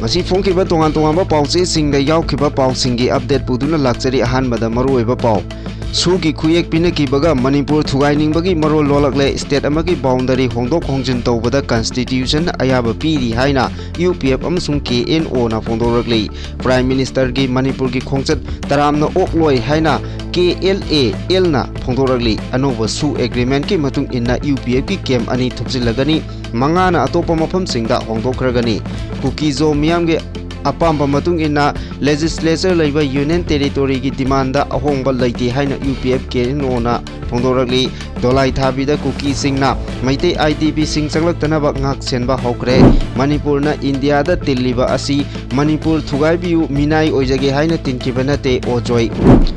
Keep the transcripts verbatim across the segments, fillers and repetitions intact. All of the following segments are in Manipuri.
ꯉꯁꯤ ꯐꯣꯡꯈꯤꯕ ꯇꯣꯉꯥꯟ ꯇꯣꯉꯥꯟꯕ ꯄꯥꯎꯆꯦꯁꯤꯡꯗ ꯌꯥꯎꯈꯤꯕ ꯄꯥꯎꯁꯤꯡꯒꯤ ꯑꯞꯗꯦꯠ ꯄꯨꯗꯨꯅ ꯂꯥꯛꯆꯔꯤ꯫ ꯑꯍꯥꯟꯕꯗ ꯃꯔꯨꯑꯣꯏꯕ ꯄꯥꯎ꯫ ꯁꯨꯒꯤ ꯈꯨꯌꯦꯛ ꯄꯤꯅꯈꯤꯕꯒ ꯃꯅꯤꯄꯨꯔ ꯊꯨꯒꯥꯏꯅꯤꯡꯕꯒꯤ ꯃꯔꯣꯜ ꯂꯣꯜꯂꯛꯂꯦ꯫ ꯁ꯭ꯇꯦꯠ ꯑꯃꯒꯤ ꯕꯥꯎꯟꯗꯔꯤ ꯍꯣꯡꯗꯣꯛ ꯍꯣꯡꯖꯤꯟ ꯇꯧꯕꯗ ꯀꯟꯁꯇꯤꯇ꯭ꯌꯨꯁꯟ ꯑꯌꯥꯕ ꯄꯤꯔꯤ ꯍꯥꯏꯅ ꯌꯨ ꯄꯤ ꯑꯦꯐ ꯑꯃꯁꯨꯡ ꯀꯦ ꯑꯦꯟ ꯑꯣꯅ ꯐꯣꯡꯗꯣꯔꯛꯂꯤ꯫ ꯄ꯭ꯔꯥꯏꯝ ꯃꯤꯅꯤꯁꯇꯔꯒꯤ ꯃꯅꯤꯄꯨꯔꯒꯤ ꯈꯣꯡꯆꯠ ꯇꯔꯥꯝꯅ ꯑꯣꯛꯂꯣꯏ ꯍꯥꯏꯅ ꯀꯦ ꯑꯦꯜ ꯑꯦ ꯑꯦꯜꯅ ꯐꯣꯡꯗꯣꯔꯛꯂꯤ꯫ ꯑꯅꯧꯕ ꯁꯨ ꯑꯦꯒ꯭ꯔꯤꯃꯦꯟꯠꯀꯤ ꯃꯇꯨꯡ ꯏꯟꯅ ꯌꯨ ꯄꯤ ꯑꯦꯐꯀꯤ ꯀꯦꯝꯞ ꯑꯅꯤ ꯊꯨꯞꯆꯤꯜꯂꯒꯅꯤ, ꯃꯉꯥꯅ ꯑꯇꯣꯞꯄ ꯃꯐꯝꯁꯤꯡꯗ ꯍꯣꯡꯗꯣꯛꯈ꯭ꯔꯒꯅꯤ꯫ ꯀꯨꯀꯤꯖꯣ ꯃꯤꯌꯥꯝꯒꯤ ꯑꯄꯥꯝꯕ ꯃꯇꯨꯡ ꯏꯟꯅ ꯂꯦꯖꯤꯁꯂꯦꯆꯔ ꯂꯩꯕ ꯌꯨꯅꯤꯌꯟ ꯇꯦꯔꯤꯇꯣꯔꯤꯒꯤ ꯗꯤꯃꯥꯟꯗ ꯑꯍꯣꯡꯕ ꯂꯩꯇꯦ ꯍꯥꯏꯅ U P F K N ꯑꯣꯅ ꯐꯣꯡꯗꯣꯔꯛꯂꯤ꯫ ꯗꯣꯂꯥꯏ ꯊꯥꯕꯤꯗ ꯀꯨꯀꯤꯁꯤꯡꯅ ꯃꯩꯇꯩ ꯑꯥꯏ ꯗꯤ ꯕꯤꯁꯤꯡ ꯆꯪꯂꯛꯇꯅꯕ ꯉꯥꯛ ꯁꯦꯟꯕ ꯍꯧꯈ꯭ꯔꯦ꯫ ꯃꯅꯤꯄꯨꯔꯅ ꯏꯟꯗꯤꯌꯥꯗ ꯇꯤꯜꯂꯤꯕ ꯑꯁꯤ ꯃꯅꯤꯄꯨꯔ ꯊꯨꯒꯥꯏꯕꯤꯌꯨ, ꯃꯤꯅꯥꯏ ꯑꯣꯏꯖꯒꯦ ꯍꯥꯏꯅ ꯇꯤꯟꯈꯤꯕ ꯅꯠꯇꯦ, ꯑꯣꯖꯣꯏ꯫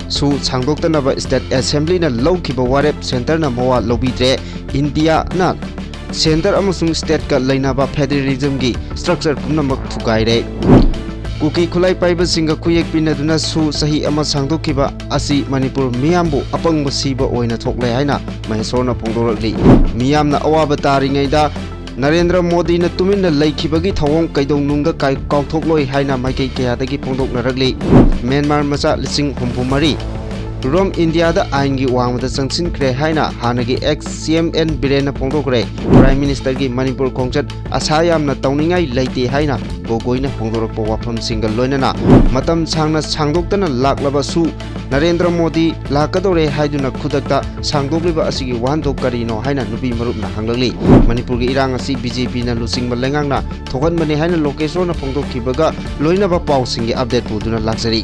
ꯁꯨ ꯁꯥꯡꯗꯣꯛꯇꯅꯕ ꯁ꯭ꯇꯦꯠ ꯑꯦꯁꯦꯝꯕ꯭ꯂꯤꯅ ꯂꯧꯈꯤꯕ ꯋꯥꯔꯦꯞ ꯁꯦꯟꯇꯔꯅ ꯃꯋꯥ ꯂꯧꯕꯤꯗ꯭ꯔꯦ꯫ ꯏꯟꯗꯤꯌꯥꯅ ꯁꯦꯟꯇꯔ ꯑꯃꯁꯨꯡ ꯁ꯭ꯇꯦꯠꯀ ꯂꯩꯅꯕ ꯐꯦꯗꯔꯦꯂꯤꯖꯝꯒꯤ ꯁ꯭ꯇ꯭ꯔꯛꯆꯔ ꯄꯨꯝꯅꯃꯛ ꯊꯨꯒꯥꯏꯔꯦ꯫ ꯀꯨꯀꯤ ꯈꯨꯠꯂꯥꯏ ꯄꯥꯏꯕꯁꯤꯡꯒ ꯈꯨꯌꯦꯛ ꯄꯤꯅꯗꯨꯅ ꯁꯨ ꯆꯍꯤ ꯑꯃ ꯁꯥꯡꯗꯣꯛꯈꯤꯕ ꯑꯁꯤ ꯃꯅꯤꯄꯨꯔ ꯃꯤꯌꯥꯝꯕꯨ ꯑꯄꯪꯕ ꯁꯤꯕ ꯑꯣꯏꯅ ꯊꯣꯛꯂꯦ ꯍꯥꯏꯅ ꯃꯍꯦꯁꯣꯔꯅ ꯐꯣꯡꯗꯣꯔꯛꯂꯤ꯫ ꯃꯤꯌꯥꯝꯅ ꯑꯋꯥꯕ ꯇꯥꯔꯤꯉꯩꯗ ꯅꯔꯦꯟꯗ꯭ꯔ ꯃꯣꯗꯤꯅ ꯇꯨꯃꯤꯟꯅ ꯂꯩꯈꯤꯕꯒꯤ ꯊꯧꯑꯣꯡ ꯀꯩꯗꯧꯅꯨꯡꯗ ꯀꯥꯏ-, ꯀꯥꯎꯊꯣꯛꯂꯣꯏ ꯍꯥꯏꯅ ꯃꯥꯏꯀꯩ ꯀꯌꯥꯗꯒꯤ ꯐꯣꯡꯗꯣꯛꯅꯔꯛꯂꯤ꯫ ꯃ꯭ꯌꯥꯟꯃꯥꯔ ꯃꯆꯥ ꯂꯤꯁꯤꯡ ꯍꯨꯝꯐꯨ ꯃꯔꯤ ꯔꯣꯝ ꯏꯟꯗꯤꯌꯥꯗ ꯑꯥꯏꯟꯒꯤ ꯋꯥꯡꯃꯗ ꯆꯪꯁꯤꯟꯈ꯭ꯔꯦ ꯍꯥꯏꯅ ꯍꯥꯟꯅꯒꯤ ꯑꯦꯛꯁ ꯁꯤ ꯑꯦꯝ ꯑꯦꯟ ꯕꯤꯔꯦꯟꯅ ꯐꯣꯡꯗꯣꯛꯈ꯭ꯔꯦ꯫ ꯄ꯭ꯔꯥꯏꯝ ꯃꯤꯅꯤꯁꯇꯔꯒꯤ ꯃꯅꯤꯄꯨꯔ ꯈꯣꯡꯆꯠ ꯑꯁꯥ ꯌꯥꯝꯅ ꯇꯧꯅꯤꯡꯉꯥꯏ ꯂꯩꯇꯦ ꯍꯥꯏꯅ ꯒꯣꯒꯣꯏꯅ ꯐꯣꯡꯗꯣꯔꯛꯄ ꯋꯥꯐꯝꯁꯤꯡꯒ ꯂꯣꯏꯅꯅ ꯃꯇꯝ ꯁꯥꯡꯅ ꯁꯥꯡꯗꯣꯛꯇꯅ ꯂꯥꯛꯂꯕꯁꯨ ꯅꯔꯦꯟꯗ꯭ꯔ ꯃꯣꯗꯤ ꯂꯥꯛꯀꯗꯧꯔꯦ ꯍꯥꯏꯗꯨꯅ ꯈꯨꯗꯛꯇ ꯁꯥꯡꯗꯣꯛꯂꯤꯕ ꯑꯁꯤꯒꯤ ꯋꯥꯍꯟꯊꯣꯛ ꯀꯔꯤꯅꯣ ꯍꯥꯏꯅ ꯅꯨꯄꯤ ꯃꯔꯨꯞꯅ ꯍꯪꯂꯛꯂꯤ꯫ ꯃꯅꯤꯄꯨꯔꯒꯤ ꯏꯔꯥꯡ ꯑꯁꯤ ꯕꯤ ꯖꯦ ꯄꯤꯅ ꯂꯨꯆꯤꯡꯕ ꯂꯩꯉꯥꯛꯅ ꯊꯣꯛꯍꯟꯕꯅꯤ ꯍꯥꯏꯅ ꯂꯣꯀꯦꯁꯣꯔꯅ ꯐꯣꯡꯗꯣꯛꯈꯤꯕꯒ ꯂꯣꯏꯅꯕ ꯄꯥꯎꯁꯤꯡꯒꯤ ꯑꯞꯗꯦꯠ ꯄꯨꯗꯨꯅ ꯂꯥꯛꯆꯔꯤ꯫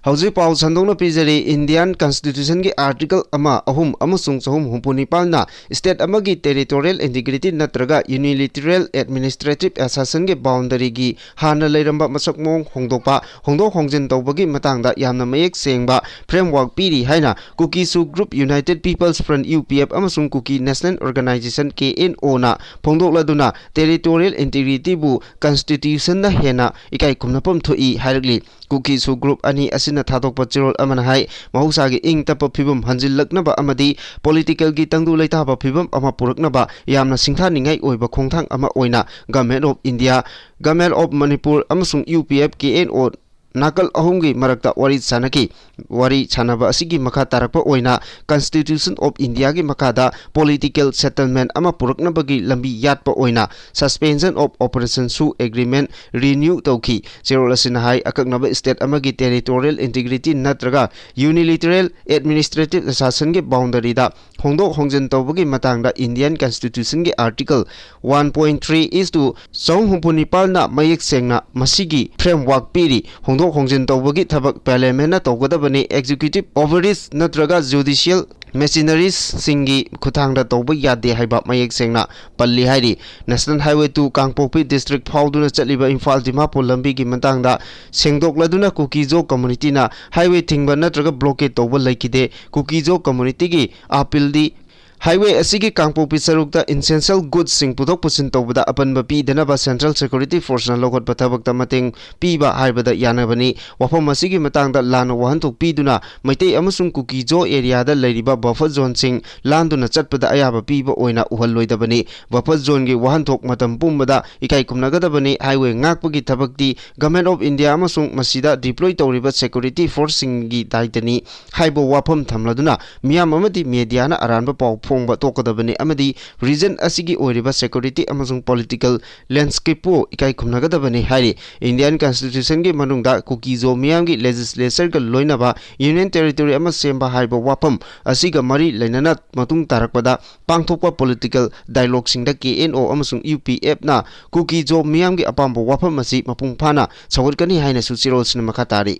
ꯍꯧꯖꯤꯛ ꯄꯥꯎ ꯁꯟꯗꯣꯛꯅ ꯄꯤꯖꯔꯤ꯫ ꯏꯟꯗꯤꯌꯥꯟ ꯀꯟꯁꯇꯤꯇ꯭ꯌꯨꯁꯟꯒꯤ ꯑꯥꯔꯇꯤꯀꯜ ꯑꯃ, ꯑꯍꯨꯝ ꯑꯃꯁꯨꯡ ꯆꯍꯨꯝ ꯍꯨꯝꯐꯨ ꯅꯤꯄꯥꯟꯅ ꯁ꯭ꯇꯦꯠ ꯑꯃꯒꯤ ꯇꯦꯔꯤꯇꯣꯔꯤꯌꯦꯜ ꯏꯟꯇꯤꯒ꯭ꯔꯤꯇꯤ ꯅꯠꯇ꯭ꯔꯒ ꯌꯨꯅꯤꯂꯤꯇꯔꯦꯜ ꯑꯦꯗꯃꯤꯅꯤꯁꯇ꯭ꯔꯦꯇꯤꯚ ꯑꯦꯁꯦꯁꯟꯒꯤ ꯕꯥꯎꯟꯗꯔꯤꯒꯤ ꯍꯥꯟꯅ ꯂꯩꯔꯝꯕ ꯃꯁꯛ ꯃꯑꯣꯡ ꯍꯣꯡꯗꯣꯛꯄ, ꯍꯣꯡꯗꯣꯛ ꯍꯣꯡꯖꯤꯟ ꯇꯧꯕꯒꯤ ꯃꯇꯥꯡꯗ ꯌꯥꯝꯅ ꯃꯌꯦꯛ ꯁꯦꯡꯕ ꯐ꯭ꯔꯦꯝꯋꯥꯔꯛ ꯄꯤꯔꯤ ꯍꯥꯏꯅ ꯀꯨꯀꯤ ꯁꯨ group, united people's front, U P F, ꯑꯃꯁꯨꯡ Kuki national organisation, K N ꯑꯣꯅ ꯐꯣꯡꯗꯣꯛꯂꯗꯨꯅ ꯇꯦꯔꯤꯇꯣꯔꯤꯌꯦꯜ ꯏꯟꯇꯤꯒ꯭ꯔꯤꯇꯤꯕꯨ ꯀꯟꯁꯇꯤꯇ꯭ꯌꯨꯁꯟꯅ ꯍꯦꯟꯅ ꯏꯀꯥꯏ ꯈꯨꯝꯅꯐꯝ ꯊꯣꯛꯏ ꯍꯥꯏꯔꯛꯂꯤ꯫ ꯀꯨꯀꯤ ꯁꯨ ꯒ꯭ꯔꯨꯞ ꯑꯅꯤ ꯑꯁꯤ ꯁꯤꯅ ꯊꯥꯗꯣꯛꯄ ꯆꯦꯔꯣꯜ ꯑꯃꯅ ꯍꯥꯏ, ꯃꯍꯧꯁꯥꯒꯤ ꯏꯪ ꯇꯞꯄ ꯐꯤꯕꯝ ꯍꯟꯖꯤꯜꯂꯛꯅꯕ ꯑꯃꯗꯤ ꯄꯣꯂꯤꯇꯤꯀꯦꯜꯒꯤ ꯇꯪꯗꯨ ꯂꯩꯇꯥꯕ ꯐꯤꯕꯝ ꯑꯃ ꯄꯨꯔꯛꯅꯕ ꯌꯥꯝꯅ ꯁꯤꯡꯊꯥꯅꯤꯡꯉꯥꯏ ꯑꯣꯏꯕ ꯈꯣꯡꯊꯥꯡ ꯑꯃ ꯑꯣꯏꯅ Government of India, Government of Manipur ꯑꯃꯁꯨꯡ U P F K N O ꯅꯥꯀꯜ ꯑꯍꯨꯝꯒꯤ ꯃꯔꯛꯇ ꯋꯥꯔꯤ ꯁꯥꯟꯅꯈꯤ꯫ ꯋꯥꯔꯤ ꯁꯥꯟꯅꯕ ꯑꯁꯤꯒꯤ ꯃꯈꯥ ꯇꯥꯔꯛꯄ ꯑꯣꯏꯅ Constitution of Indiaꯒꯤ ꯃꯈꯥꯗ political settlement ꯑꯃ ꯄꯨꯔꯛꯅꯕꯒꯤ ꯂꯝꯕꯤ ꯌꯥꯠꯄ ꯑꯣꯏꯅ Suspension of Operation ꯁꯨ agreement renew ꯇꯧꯈꯤ꯫ ꯆꯦꯔꯣꯜ ꯑꯁꯤꯅ ꯍꯥꯏ, ꯑꯀꯛꯅꯕ state ꯑꯃꯒꯤ territorial integrity ꯅꯠꯇ꯭ꯔꯒ unilateral administrative ꯁꯥꯁꯟꯒꯤ boundaryꯗ ꯍꯣꯡꯗꯣꯛ ꯍꯣꯡꯖꯤꯟ ꯇꯧꯕꯒꯤ ꯃꯇꯥꯡꯗ Indian Constitutionꯒꯤ Article one point three is to ꯆꯍꯨꯝ ꯍꯨꯝꯐꯨ ꯅꯤꯄꯥꯜꯅ ꯃꯌꯦꯛ ꯁꯦꯡꯅ ꯃꯁꯤꯒꯤ framework ꯄꯤꯔꯤ꯫ ꯍꯣꯡꯗꯣꯛ ꯍꯣꯡꯖꯤꯟ ꯇꯧꯕꯒꯤ ꯊꯕꯛ Parliamentꯅ ꯇꯧꯒꯗꯕꯅꯤ, executive authorities ꯅꯠꯇ꯭ꯔꯒ judicial machinerieꯁꯁꯤꯡꯒꯤ ꯈꯨꯠꯊꯥꯡꯗ ꯇꯧꯕ ꯌꯥꯗꯦ ꯍꯥꯏꯕ ꯃꯌꯦꯛ ꯁꯦꯡꯅ ꯄꯜꯂꯤ ꯍꯥꯏꯔꯤ꯫ National Highway two ꯀꯥꯡꯄꯣꯛꯄꯤ district ꯐꯥꯎꯗꯨꯅ ꯆꯠꯂꯤꯕ ꯏꯝꯐꯥꯜ ꯗꯤꯃꯥꯄꯨꯔ ꯂꯝꯕꯤꯒꯤ ꯃꯇꯥꯡꯗ ꯁꯦꯡꯗꯣꯛꯂꯗꯨꯅ ꯀꯨꯀꯤꯖꯣ communityꯅ highway ꯊꯤꯡꯕ ꯅꯠꯇ꯭ꯔꯒ blockade ꯇꯧꯕ ꯂꯩꯈꯤꯗꯦ꯫ ꯀꯨꯀꯤꯖꯣ communityꯒꯤ appealꯗꯤ highway ꯑꯁꯤꯒꯤ ꯀꯥꯡꯄꯣꯛꯄꯤ ꯁꯔꯨꯛꯇ essential goodsꯁꯤꯡ ꯄꯨꯊꯣꯛ ꯄꯨꯁꯤꯟ ꯇꯧꯕꯗ ꯑꯄꯟꯕ ꯄꯤꯗꯅꯕ Central Security Forceꯅ ꯂꯧꯈꯠꯄ ꯊꯕꯛꯇ ꯃꯇꯦꯡ ꯄꯤꯕ ꯍꯥꯏꯕꯗ ꯌꯥꯅꯕꯅꯤ꯫ ꯋꯥꯐꯝ ꯑꯁꯤꯒꯤ ꯃꯇꯥꯡꯗ ꯂꯥꯟꯅ ꯋꯥꯍꯟꯊꯣꯛ ꯄꯤꯗꯨꯅ ꯃꯩꯇꯩ ꯑꯃꯁꯨꯡ ꯀꯨꯀꯤꯖꯣ areaꯗ ꯂꯩꯔꯤꯕ buffer zoneꯁꯤꯡ ꯂꯥꯟꯗꯨꯅ ꯆꯠꯄꯗ ꯑꯌꯥꯕ ꯄꯤꯕ ꯑꯣꯏꯅ ꯎꯍꯜꯂꯣꯏꯗꯕꯅꯤ꯫ Buffer zoneꯒꯤ ꯋꯥꯍꯟꯊꯣꯛ ꯃꯇꯝ ꯄꯨꯝꯕꯗ ꯏꯀꯥꯏ ꯈꯨꯝꯅꯒꯗꯕꯅꯤ꯫ Highway ꯉꯥꯛꯄꯒꯤ ꯊꯕꯛꯇꯤ Government of India ꯑꯃꯁꯨꯡ ꯃꯁꯤꯗ deploy ꯇꯧꯔꯤꯕ security forceꯁꯤꯡꯒꯤ ꯗꯥꯏꯇꯅꯤ ꯍꯥꯏꯕ ꯋꯥꯐꯝ ꯊꯝꯂꯗꯨꯅ ꯃꯤꯌꯥꯝ ꯑꯃꯗꯤ mediaꯅ ꯑꯔꯥꯟꯕ ꯄꯥꯎ ꯐꯣꯡꯕ ꯇꯣꯛꯀꯗꯕꯅꯤ ꯑꯃꯗꯤ region ꯑꯁꯤꯒꯤ ꯑꯣꯏꯔꯤꯕ security ꯑꯃꯁꯨꯡ political landscapeꯄꯨ ꯏꯀꯥꯏ ꯈꯨꯝꯅꯒꯗꯕꯅꯤ ꯍꯥꯏꯔꯤ꯫ Indian Constitutionꯒꯤ ꯃꯅꯨꯡꯗ ꯀꯨꯀꯤꯖꯣ ꯃꯤꯌꯥꯝꯒꯤ legislatureꯒ ꯂꯣꯏꯅꯕ Union Territory ꯑꯃ ꯁꯦꯝꯕ ꯍꯥꯏꯕ ꯋꯥꯐꯝ ꯑꯁꯤꯒ ꯃꯔꯤ ꯂꯩꯅꯅ ꯃꯇꯨꯡ ꯇꯥꯔꯛꯄꯗ ꯄꯥꯡꯊꯣꯛꯄ political dialogueꯁꯤꯡꯗ K N O ꯑꯃꯁꯨꯡ U P Fꯅ ꯀꯨꯀꯤꯖꯣ ꯃꯤꯌꯥꯝꯒꯤ ꯑꯄꯥꯝꯕ ꯋꯥꯐꯝ ꯑꯁꯤ ꯃꯄꯨꯡ ꯐꯥꯅ ꯁꯧꯒꯠꯀꯅꯤ ꯍꯥꯏꯅꯁꯨ ꯆꯦꯔꯣꯜꯁꯤꯅ ꯃꯈꯥ ꯇꯥꯔꯤ꯫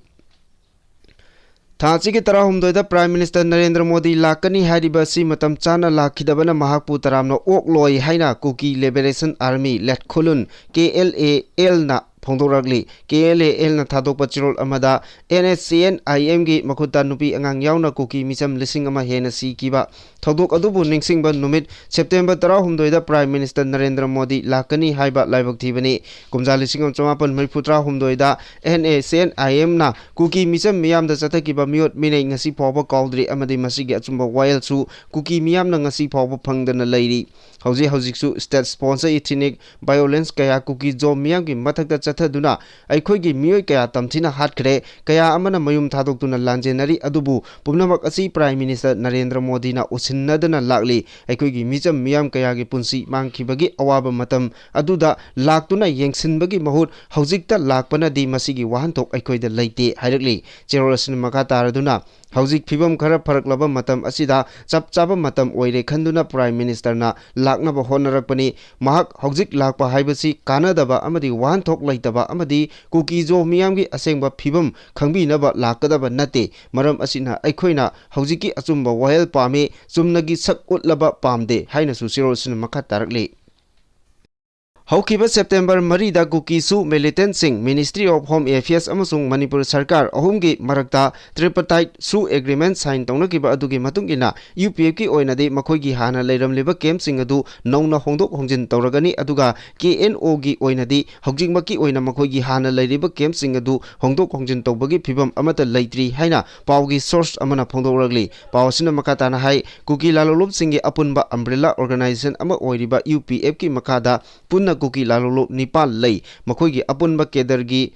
ꯊꯥ ꯑꯁꯤꯒꯤ ꯇꯔꯥꯍꯨꯝꯗꯣꯏꯗ Prime Minister ꯅꯔꯦꯟꯗ꯭ꯔ ꯃꯣꯗꯤ ꯂꯥꯛꯀꯅꯤ ꯍꯥꯏꯔꯤꯕ ꯑꯁꯤ ꯃꯇꯝ ꯆꯥꯅ ꯂꯥꯛꯈꯤꯗꯕꯅ ꯃꯍꯥꯛꯄꯨ ꯇꯔꯥꯝꯅ ꯑꯣꯛꯂꯣꯏ ꯍꯥꯏꯅ Kuki Liberation Army, ꯂꯦꯠꯈꯨꯂꯨꯟ, K L A Lꯅ ꯐꯣꯡꯗꯣꯔꯛꯂꯤ꯫ ꯀꯦ ꯑꯦꯜ ꯑꯦ ꯑꯦꯜꯅ ꯊꯥꯗꯣꯛꯄ ꯆꯦꯔꯣꯜ ꯑꯃꯗ, ꯑꯦꯟ ꯑꯦꯁ ꯁꯤ ꯑꯦꯟ ꯑꯥꯏ ꯑꯦꯝꯒꯤ ꯃꯈꯨꯠꯇ ꯅꯨꯄꯤ ꯑꯉꯥꯡ ꯌꯥꯎꯅ ꯀꯨꯀꯤ ꯃꯤꯆꯝ ꯂꯤꯁꯤꯡ ꯑꯃ ꯍꯦꯟꯅ ꯁꯤꯈꯤꯕ ꯊꯧꯗꯣꯛ ꯑꯗꯨꯕꯨ ꯅꯤꯡꯁꯤꯡꯕ ꯅꯨꯃꯤꯠ ꯁꯦꯞꯇꯦꯝꯕꯔ ꯇꯔꯥꯍꯨꯝꯗꯣꯏꯗ ꯄ꯭ꯔꯥꯏꯝ ꯃꯤꯅꯤꯁꯇꯔ ꯅꯔꯦꯟꯗ꯭ꯔ ꯃꯣꯗꯤ ꯂꯥꯛꯀꯅꯤ ꯍꯥꯏꯕ ꯂꯥꯏꯕꯛ ꯊꯤꯕꯅꯤ꯫ ꯀꯨꯝꯖꯥ ꯂꯤꯁꯤꯡ ꯑꯃ ꯆꯃꯥꯄꯟ ꯃꯔꯤꯐꯨ ꯇꯔꯥꯍꯨꯝꯗꯣꯏꯗ ꯑꯦꯟ ꯑꯦꯁ ꯁꯤ ꯑꯦꯟ ꯑꯥꯏ ꯑꯦꯝꯅ ꯀꯨꯀꯤ ꯃꯤꯆꯝ ꯃꯤꯌꯥꯝꯗ ꯆꯠꯊꯈꯤꯕ ꯃꯤꯑꯣꯠ ꯃꯤꯅꯩ ꯉꯁꯤ ꯐꯥꯎꯕ ꯀꯥꯎꯗ꯭ꯔꯤ ꯑꯃꯗꯤ ꯃꯁꯤꯒꯤ ꯑꯆꯨꯝꯕ ꯋꯥꯌꯦꯜꯁꯨ ꯀꯨꯀꯤ ꯃꯤꯌꯥꯝꯅ ꯉꯁꯤ ꯐꯥꯎꯕ ꯐꯪꯗꯅ ꯂꯩꯔꯤ꯫ ꯍꯧꯖꯤꯛ ꯍꯧꯖꯤꯛꯁꯨ state sponsor ethnic violence ꯀꯌꯥ ꯀꯨꯀꯤ ꯖꯣ ꯃꯤꯌꯥꯝꯒꯤ ꯃꯊꯛꯇ ꯆꯠꯊꯗꯨꯅ ꯑꯩꯈꯣꯏꯒꯤ ꯃꯤꯑꯣꯏ ꯀꯌꯥ ꯇꯝꯊꯤꯅ ꯍꯥꯠꯈ꯭ꯔꯦ, ꯀꯌꯥ ꯑꯃꯅ ꯃꯌꯨꯝ ꯊꯥꯗꯣꯛꯇꯨꯅ ꯂꯥꯟꯖꯦꯟꯅꯔꯤ꯫ ꯑꯗꯨꯕꯨ ꯄꯨꯝꯅꯃꯛ ꯑꯁꯤ ꯄ꯭ꯔꯥꯏꯝ ꯃꯤꯅꯤꯁꯇꯔ ꯅꯔꯦꯟꯗ꯭ꯔ ꯃꯣꯗꯤꯅ ꯎꯁꯤꯟꯅꯗꯅ ꯂꯥꯛꯂꯤ꯫ ꯑꯩꯈꯣꯏꯒꯤ ꯃꯤꯆꯝ ꯃꯤꯌꯥꯝ ꯀꯌꯥꯒꯤ ꯄꯨꯟꯁꯤ ꯃꯥꯡꯈꯤꯕꯒꯤ ꯑꯋꯥꯕ ꯃꯇꯝ ꯑꯗꯨꯗ ꯂꯥꯛꯇꯨꯅ ꯌꯦꯡꯁꯤꯟꯕꯒꯤ ꯃꯍꯨꯠ ꯍꯧꯖꯤꯛꯇ ꯂꯥꯛꯄꯅꯗꯤ ꯃꯁꯤꯒꯤ ꯋꯥꯍꯟꯊꯣꯛ ꯑꯩꯈꯣꯏꯗ ꯂꯩꯇꯦ ꯍꯥꯏꯔꯛꯂꯤ꯫ ꯆꯦꯔꯣꯜ ꯑꯁꯤꯅ ꯃꯈꯥ ꯇꯥꯔꯗꯨꯅ, ꯍꯧꯖꯤꯛ ꯐꯤꯕꯝ ꯈꯔ ꯐꯔꯛꯂꯕ ꯃꯇꯝ ꯑꯁꯤꯗ ꯆꯞ ꯆꯥꯕ ꯃꯇꯝ ꯑꯣꯏꯔꯦ ꯈꯟꯗꯨꯅ ꯄ꯭ꯔꯥꯏꯝ ꯃꯤꯅꯤꯁꯇꯔꯅ ꯂꯥꯛꯅꯕ ꯍꯣꯠꯅꯔꯛꯄꯅꯤ꯫ ꯃꯍꯥꯛ ꯍꯧꯖꯤꯛ ꯂꯥꯛꯄ ꯍꯥꯏꯕꯁꯤ ꯀꯥꯟꯅꯗꯕ ꯑꯃꯗꯤ ꯋꯥꯍꯟꯊꯣꯛ ꯂꯩꯇꯕ ꯑꯃꯗꯤ ꯀꯨꯀꯤ ꯖꯣ ꯃꯤꯌꯥꯝꯒꯤ ꯑꯁꯦꯡꯕ ꯐꯤꯕꯝ ꯈꯪꯕꯤꯅꯕ ꯂꯥꯛꯀꯗꯕ ꯅꯠꯇꯦ꯫ ꯃꯔꯝ ꯑꯁꯤꯅ ꯑꯩꯈꯣꯏꯅ ꯍꯧꯖꯤꯛꯀꯤ ꯑꯆꯨꯝꯕ ꯋꯥꯌꯦꯜ ꯄꯥꯝꯃꯤ, ꯆꯨꯝꯅꯒꯤ ꯁꯛ ꯎꯠꯂꯕ ꯄꯥꯝꯗꯦ ꯍꯥꯏꯅꯁꯨ ꯆꯦꯔꯣꯜ ꯑꯁꯤꯅ ꯃꯈꯥ ꯇꯥꯔꯛꯂꯤ꯫ ꯍꯧꯈꯤꯕ ꯁꯦꯞꯇꯦꯝꯕꯔ ꯃꯔꯤꯗ ꯀꯨꯀꯤ ꯁꯨ ꯃꯤꯂꯤꯇꯦꯟꯠꯁꯤꯡ, Ministry of Home Affairs ꯑꯃꯁꯨꯡ ꯃꯅꯤꯄꯨꯔ ꯁꯔꯀꯥꯔ ꯑꯍꯨꯝꯒꯤ ꯃꯔꯛꯇ tripartite ꯁꯨ ꯑꯦꯒ꯭ꯔꯤꯃꯦꯟꯠ ꯁꯥꯏꯟ ꯇꯧꯅꯈꯤꯕ ꯑꯗꯨꯒꯤ ꯃꯇꯨꯡ ꯏꯟꯅ ꯌꯨ ꯄꯤ ꯑꯦꯐꯀꯤ ꯑꯣꯏꯅꯗꯤ ꯃꯈꯣꯏꯒꯤ ꯍꯥꯟꯅ ꯂꯩꯔꯝꯂꯤꯕ ꯀꯦꯝꯞꯁꯤꯡ ꯑꯗꯨ ꯅꯧꯅ ꯍꯣꯡꯗꯣꯛ ꯍꯣꯡꯖꯤꯟ ꯇꯧꯔꯒꯅꯤ, ꯑꯗꯨꯒ ꯀꯦ ꯑꯦꯟ ꯑꯣꯒꯤ ꯑꯣꯏꯅꯗꯤ ꯍꯧꯖꯤꯛꯃꯛꯀꯤ ꯑꯣꯏꯅ ꯃꯈꯣꯏꯒꯤ ꯍꯥꯟꯅ ꯂꯩꯔꯤꯕ ꯀꯦꯝꯞꯁꯤꯡ ꯑꯗꯨ ꯍꯣꯡꯗꯣꯛ ꯍꯣꯡꯖꯤꯟ ꯇꯧꯕꯒꯤ ꯐꯤꯕꯝ ꯑꯃꯠꯇ ꯂꯩꯇ꯭ꯔꯤ ꯍꯥꯏꯅ ꯄꯥꯎꯒꯤ ꯁꯣꯔꯁ ꯑꯃꯅ ꯐꯣꯡꯗꯣꯛꯂꯛꯂꯤ꯫ ꯄꯥꯎ ꯑꯁꯤꯅ ꯃꯈꯥ ꯇꯥꯅ ꯍꯥꯏ, ꯀꯨꯀꯤ ꯂꯥꯂꯣꯡꯂꯨꯞꯁꯤꯡꯒꯤ ꯑꯄꯨꯟꯕ ꯑꯝꯕ꯭ꯔꯦꯂꯥ ꯑꯣꯔꯒꯅꯥꯏꯖꯦꯁꯟ ꯑꯃ ꯑꯣꯏꯔꯤꯕ ꯌꯨ ꯄꯤ ꯑꯦꯐꯀꯤ ꯃꯈꯥꯗ ꯄꯨꯟꯅ ꯀꯨꯀꯤ ꯂꯥꯂꯣꯡꯂꯨꯞ ꯅꯤꯄꯥꯟ ꯂꯩ꯫ ꯃꯈꯣꯏꯒꯤ ꯑꯄꯨꯟꯕ ꯀꯦꯗꯔꯒꯤ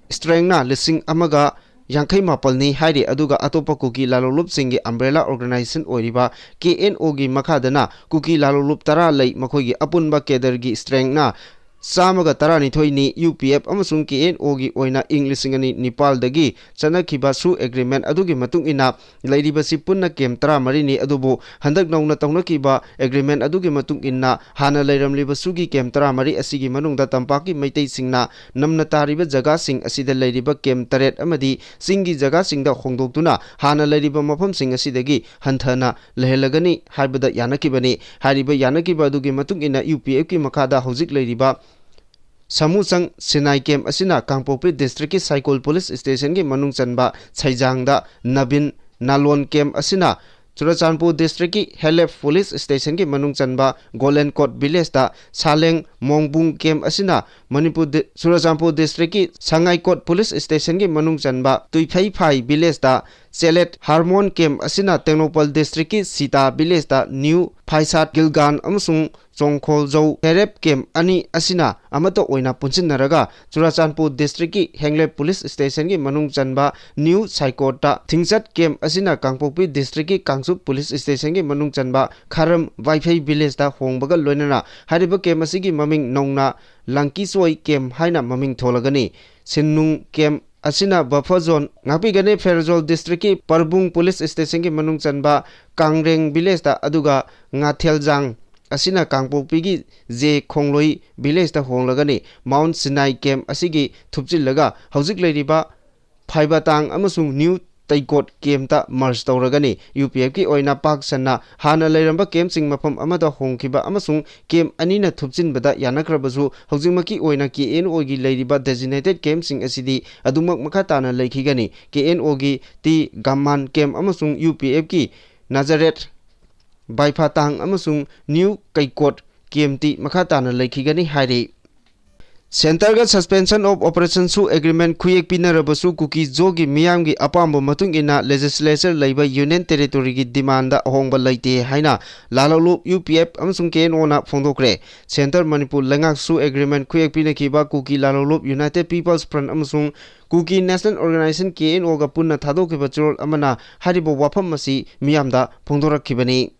ꯁ꯭ꯇ꯭ꯔꯦꯡꯅ ꯂꯤꯁꯤꯡ ꯑꯃꯒ ꯌꯥꯡꯈꯩ ꯃꯥꯄꯜꯅꯤ ꯍꯥꯏꯔꯤ꯫ ꯑꯗꯨꯒ ꯑꯇꯣꯞꯄ ꯀꯨꯀꯤ ꯂꯥꯂꯣꯡꯂꯨꯞꯁꯤꯡꯒꯤ ꯑꯝꯕ꯭ꯔꯦꯂꯥ ꯑꯣꯔꯒꯅꯥꯏꯖꯦꯁꯟ ꯑꯣꯏꯔꯤꯕ ꯀꯦ ꯑꯦꯟ ꯑꯣꯒꯤ ꯃꯈꯥꯗꯅ ꯀꯨꯀꯤ ꯂꯥꯂꯣꯡꯂꯨꯞ ꯇꯔꯥ ꯂꯩ꯫ ꯃꯈꯣꯏꯒꯤ ꯑꯄꯨꯟꯕ ꯀꯦꯗꯔꯒꯤ ꯁ꯭ꯇ꯭ꯔꯦꯡꯅ ꯆꯥꯝꯃꯒ ꯇꯔꯥꯅꯤꯊꯣꯏꯅꯤ꯫ ꯌꯨ ꯄꯤ ꯑꯦꯐ ꯑꯃꯁꯨꯡ ꯀꯦ ꯑꯦꯟ ꯑꯣꯒꯤ ꯑꯣꯏꯅ ꯏꯪ ꯂꯤꯁꯤꯡ ꯑꯅꯤ ꯅꯤꯄꯥꯜꯗꯒꯤ ꯆꯠꯅꯈꯤꯕ ꯁꯨ ꯑꯦꯒ꯭ꯔꯤꯃꯦꯟ ꯑꯗꯨꯒꯤ ꯃꯇꯨꯡ ꯏꯟꯅ ꯂꯩꯔꯤꯕꯁꯤ ꯄꯨꯟꯅ ꯀꯦꯝ ꯇꯔꯥꯃꯔꯤꯅꯤ꯫ ꯑꯗꯨꯕꯨ ꯍꯟꯗꯛ ꯅꯧꯅ ꯇꯧꯅꯈꯤꯕ ꯑꯦꯒ꯭ꯔꯤꯃꯦꯟ ꯑꯗꯨꯒꯤ ꯃꯇꯨꯡ ꯏꯟꯅ ꯍꯥꯟꯅ ꯂꯩꯔꯝꯂꯤꯕ ꯁꯨꯒꯤ ꯀꯦꯝ ꯇꯔꯥꯃꯔꯤ ꯑꯁꯤꯒꯤ ꯃꯅꯨꯡꯗ ꯇꯝꯄꯥꯛꯀꯤ ꯃꯩꯇꯩꯁꯤꯡꯅ ꯅꯝꯅ ꯇꯥꯔꯤꯕ ꯖꯒꯥꯁꯤꯡ ꯑꯁꯤꯗ ꯂꯩꯔꯤꯕ ꯀꯦꯝ ꯇꯔꯦꯠ ꯑꯃꯗꯤ ꯆꯤꯡꯒꯤ ꯖꯒꯥꯁꯤꯡꯗ ꯍꯣꯡꯗꯣꯛꯇꯨꯅ ꯍꯥꯟꯅ ꯂꯩꯔꯤꯕ ꯃꯐꯝꯁꯤꯡ ꯑꯁꯤꯗꯒꯤ ꯍꯟꯊꯅ ꯂꯩꯍꯜꯂꯒꯅꯤ ꯍꯥꯏꯕꯗ ꯌꯥꯅꯈꯤꯕꯅꯤ꯫ ꯍꯥꯏꯔꯤꯕ ꯌꯥꯅꯈꯤꯕ ꯑꯗꯨꯒꯤ ꯃꯇꯨꯡ ꯏꯟꯅ ꯌꯨ ꯄꯤ ꯑꯦꯐꯀꯤ ꯃꯈꯥꯗ ꯍꯧꯖꯤꯛ ꯂꯩꯔꯤꯕ ꯁꯃꯨꯆꯪ ꯁꯤꯅꯥꯏ ꯀꯦꯝ ꯑꯁꯤꯅ ꯀꯥꯡꯄꯣꯛꯄꯤ ꯗꯤꯁꯇ꯭ꯔꯤꯛꯀꯤ ꯁꯥꯏꯀꯣꯜ ꯄꯨꯂꯤꯁ ꯁ꯭ꯇꯦꯁꯟꯒꯤ ꯃꯅꯨꯡ ꯆꯟꯕ ꯁꯩꯖꯥꯡꯗ ꯅꯕꯤꯟ ꯅꯥꯂꯣꯟ ꯀꯦꯝ ꯑꯁꯤꯅ ꯆꯨꯔꯆꯥꯟꯄꯨꯔ ꯗꯤꯁꯇ꯭ꯔꯤꯛꯀꯤ ꯍꯦꯂꯦꯞ ꯄꯨꯂꯤꯁ ꯁ꯭ꯇꯦꯁꯟꯒꯤ ꯃꯅꯨꯡ ꯆꯟꯕ ꯒꯣꯂꯦꯟꯀꯣꯠ ꯚꯤꯂꯦꯖꯇ ꯁꯥꯂꯦꯡ ꯃꯣꯡꯕꯨꯡ ꯀꯦꯝ ꯑꯁꯤꯅ ꯃꯅꯤꯄꯨꯔ ꯗꯤ-, ꯆꯨꯔꯆꯥꯟꯄꯨꯔ ꯗꯤꯁꯇ꯭ꯔꯤꯛꯀꯤ ꯁꯉꯥꯏꯀꯣꯠ ꯄꯨꯂꯤꯁ ꯁ꯭ꯇꯦꯁꯟꯒꯤ ꯃꯅꯨꯡ ꯆꯟꯕ ꯇꯨꯏꯐꯩꯐꯥꯏ ꯚꯤꯂꯦꯖꯇ ꯆꯦꯂꯦꯠ ꯍꯥꯔꯃꯣꯟ ꯀꯦꯝ ꯑꯁꯤꯅ ꯇꯦꯡꯅꯧꯄꯜ ꯗꯤꯁꯇ꯭ꯔꯤꯛꯀꯤ ꯁꯤꯇꯥ ꯚꯤꯂꯦꯖꯇ ꯅ꯭ꯌꯨ ꯐꯥꯏꯁꯥꯠ ꯒꯤꯜꯒꯥꯟ ꯑꯃꯁꯨꯡ ꯆꯣꯡꯈꯣꯜꯖꯧ ꯍꯦꯔꯦꯞ ꯀꯦꯝ ꯑꯅꯤ ꯑꯁꯤꯅ ꯑꯃꯠꯇ ꯑꯣꯏꯅ ꯄꯨꯟꯁꯤꯟꯅꯔꯒ ꯆꯨꯔꯆꯥꯟꯄꯨꯔ ꯗꯤꯁꯇ꯭ꯔꯤꯛꯀꯤ ꯍꯦꯡꯂꯦꯞ ꯄꯨꯂꯤꯁ ꯁ꯭ꯇꯦꯁꯟꯒꯤ ꯃꯅꯨꯡ ꯆꯟꯕ ꯅ꯭ꯌꯨ ꯁꯥꯏꯀꯣꯠꯇ ꯊꯤꯡꯆꯠ ꯀꯦꯝ ꯑꯁꯤꯅ ꯀꯥꯡꯄꯣꯛꯄꯤ ꯗꯤꯁꯇ꯭ꯔꯤꯛꯀꯤ ꯀꯥꯡꯆꯨꯞ ꯄꯨꯂꯤꯁ ꯁ꯭ꯇꯦꯁꯟꯒꯤ ꯃꯅꯨꯡ ꯆꯟꯕ ꯈꯔꯝ ꯋꯥꯏꯐꯩ ꯚꯤꯂꯦꯖꯇ ꯍꯣꯡꯕꯒ ꯂꯣꯏꯅꯅ ꯍꯥꯏꯔꯤꯕ ꯀꯦꯝ ꯑꯁꯤꯒꯤ ꯃꯃꯤꯡ ꯅꯧꯅ ꯂꯪꯀꯤꯆꯣꯏ ꯀꯦꯝ ꯍꯥꯏꯅ ꯃꯃꯤꯡ ꯊꯣꯜꯂꯒꯅꯤ꯫ ꯁꯤꯟꯅꯨꯡ ꯀꯦꯝ ꯑꯁꯤꯅ ꯕꯐꯔ ꯖꯣꯟ ꯉꯥꯛꯄꯤꯒꯅꯤ꯫ ꯐꯦꯔꯖꯣꯜ ꯗꯤꯁꯇ꯭ꯔꯤꯛꯀꯤ ꯄꯔꯕꯨꯡ ꯄꯨꯂꯤꯁ ꯁ꯭ꯇꯦꯁꯟꯒꯤ ꯃꯅꯨꯡ ꯆꯟꯕ ꯀꯥꯡꯔꯦꯡ ꯚꯤꯂꯦꯖꯇ, ꯑꯗꯨꯒ ꯉꯥꯊꯦꯜꯖꯥꯡ ꯑꯁꯤꯅ ꯀꯥꯡꯄꯣꯛꯄꯤꯒꯤ ꯖꯦ ꯈꯣꯡꯂꯣꯏ ꯚꯤꯂꯦꯖꯇ ꯍꯣꯡꯂꯒꯅꯤ꯫ ꯃꯥꯎꯟ ꯁꯤꯅꯥꯏ ꯀꯦꯝ ꯑꯁꯤꯒꯤ ꯊꯨꯞꯆꯤꯜꯂꯒ ꯍꯧꯖꯤꯛ ꯂꯩꯔꯤꯕ ꯐꯥꯏꯕꯇꯥꯡ ꯑꯃꯁꯨꯡ ꯅ꯭ꯌꯨ ꯇꯩꯀꯣꯠ ꯀꯦꯝꯇ ꯃꯔꯖ ꯇꯧꯔꯒꯅꯤ꯫ ꯌꯨ ꯄꯤ ꯑꯦꯐꯀꯤ ꯑꯣꯏꯅ ꯄꯥꯛ ꯁꯟꯅ ꯍꯥꯟꯅ ꯂꯩꯔꯝꯕ ꯀꯦꯝꯁꯤꯡ ꯃꯐꯝ ꯑꯃꯗ ꯍꯣꯡꯈꯤꯕ ꯑꯃꯁꯨꯡ ꯀꯦꯝ ꯑꯅꯤꯅ ꯊꯨꯞꯆꯤꯟꯕꯗ ꯌꯥꯅꯈ꯭ꯔꯕꯁꯨ, ꯍꯧꯖꯤꯛꯃꯛꯀꯤ ꯑꯣꯏꯅ ꯀꯦ ꯑꯦꯟ ꯑꯣꯒꯤ ꯂꯩꯔꯤꯕ ꯗꯦꯖꯤꯅꯦꯇꯦꯗ ꯀꯦꯝꯁꯤꯡ ꯑꯁꯤꯗꯤ ꯑꯗꯨꯃꯛ ꯃꯈꯥ ꯇꯥꯅ ꯂꯩꯈꯤꯒꯅꯤ꯫ ꯀꯦ ꯑꯦꯟ ꯑꯣꯒꯤ ꯇꯤ ꯒꯝꯃꯥꯟ ꯀꯦꯝ ꯑꯃꯁꯨꯡ ꯌꯨ ꯄꯤ ꯑꯦꯐꯀꯤ ꯅꯥꯖꯔꯦꯠ, ꯕꯥꯏꯐꯥꯇꯥꯡ ꯑꯃꯁꯨꯡ ꯅ꯭ꯌꯨ ꯀꯩꯀꯣꯠ ꯀꯦꯝꯇꯤ ꯃꯈꯥ ꯇꯥꯅ ꯂꯩꯈꯤꯒꯅꯤ ꯍꯥꯏꯔꯤ꯫ ꯁꯦꯟꯇꯔꯒ Suspension of Operation ꯁꯨ ꯑꯦꯒ꯭ꯔꯤꯃꯦꯟ ꯈꯨꯌꯦꯛ ꯄꯤꯅꯔꯕꯁꯨ ꯀꯨꯀꯤ ꯖꯣꯒꯤ ꯃꯤꯌꯥꯝꯒꯤ ꯑꯄꯥꯝꯕ ꯃꯇꯨꯡ ꯏꯟꯅ ꯂꯦꯖꯤꯁꯂꯦꯆꯔ ꯂꯩꯕ ꯌꯨꯅꯤꯌꯟ ꯇꯦꯔꯤꯇꯣꯔꯤꯒꯤ ꯗꯤꯃꯥꯟꯗ ꯑꯍꯣꯡꯕ ꯂꯩꯇꯦ ꯍꯥꯏꯅ ꯂꯥꯂꯣꯂꯨꯞ ꯌꯨ ꯄꯤ ꯑꯦꯐ ꯑꯃꯁꯨꯡ ꯀꯦ ꯑꯦꯟ ꯑꯣꯅ ꯐꯣꯡꯗꯣꯛꯈ꯭ꯔꯦ꯫ ꯁꯦꯟꯇꯔ ꯃꯅꯤꯄꯨꯔ ꯂꯩꯉꯥꯛ ꯁꯨ ꯑꯦꯒ꯭ꯔꯤꯃꯦꯟ ꯈꯨꯌꯦꯛ ꯄꯤꯅꯈꯤꯕ ꯀꯨꯀꯤ ꯂꯥꯂꯣꯂꯨꯞ ꯌꯨꯅꯥꯏꯇꯦꯗ ꯄꯤꯄꯜꯁ ꯐ꯭ꯔꯟꯠ ꯑꯃꯁꯨꯡ Kuki national organisation K and ꯑꯣꯒ ꯄꯨꯟꯅ ꯊꯥꯗꯣꯛꯈꯤꯕ ꯆꯦꯔꯣꯜ ꯑꯃꯅ ꯍꯥꯏꯔꯤꯕ ꯋꯥꯐꯝ ꯑꯁꯤ ꯃꯤꯌꯥꯝꯗ ꯐꯣꯡꯗꯣꯔꯛꯈꯤꯕꯅꯤ꯫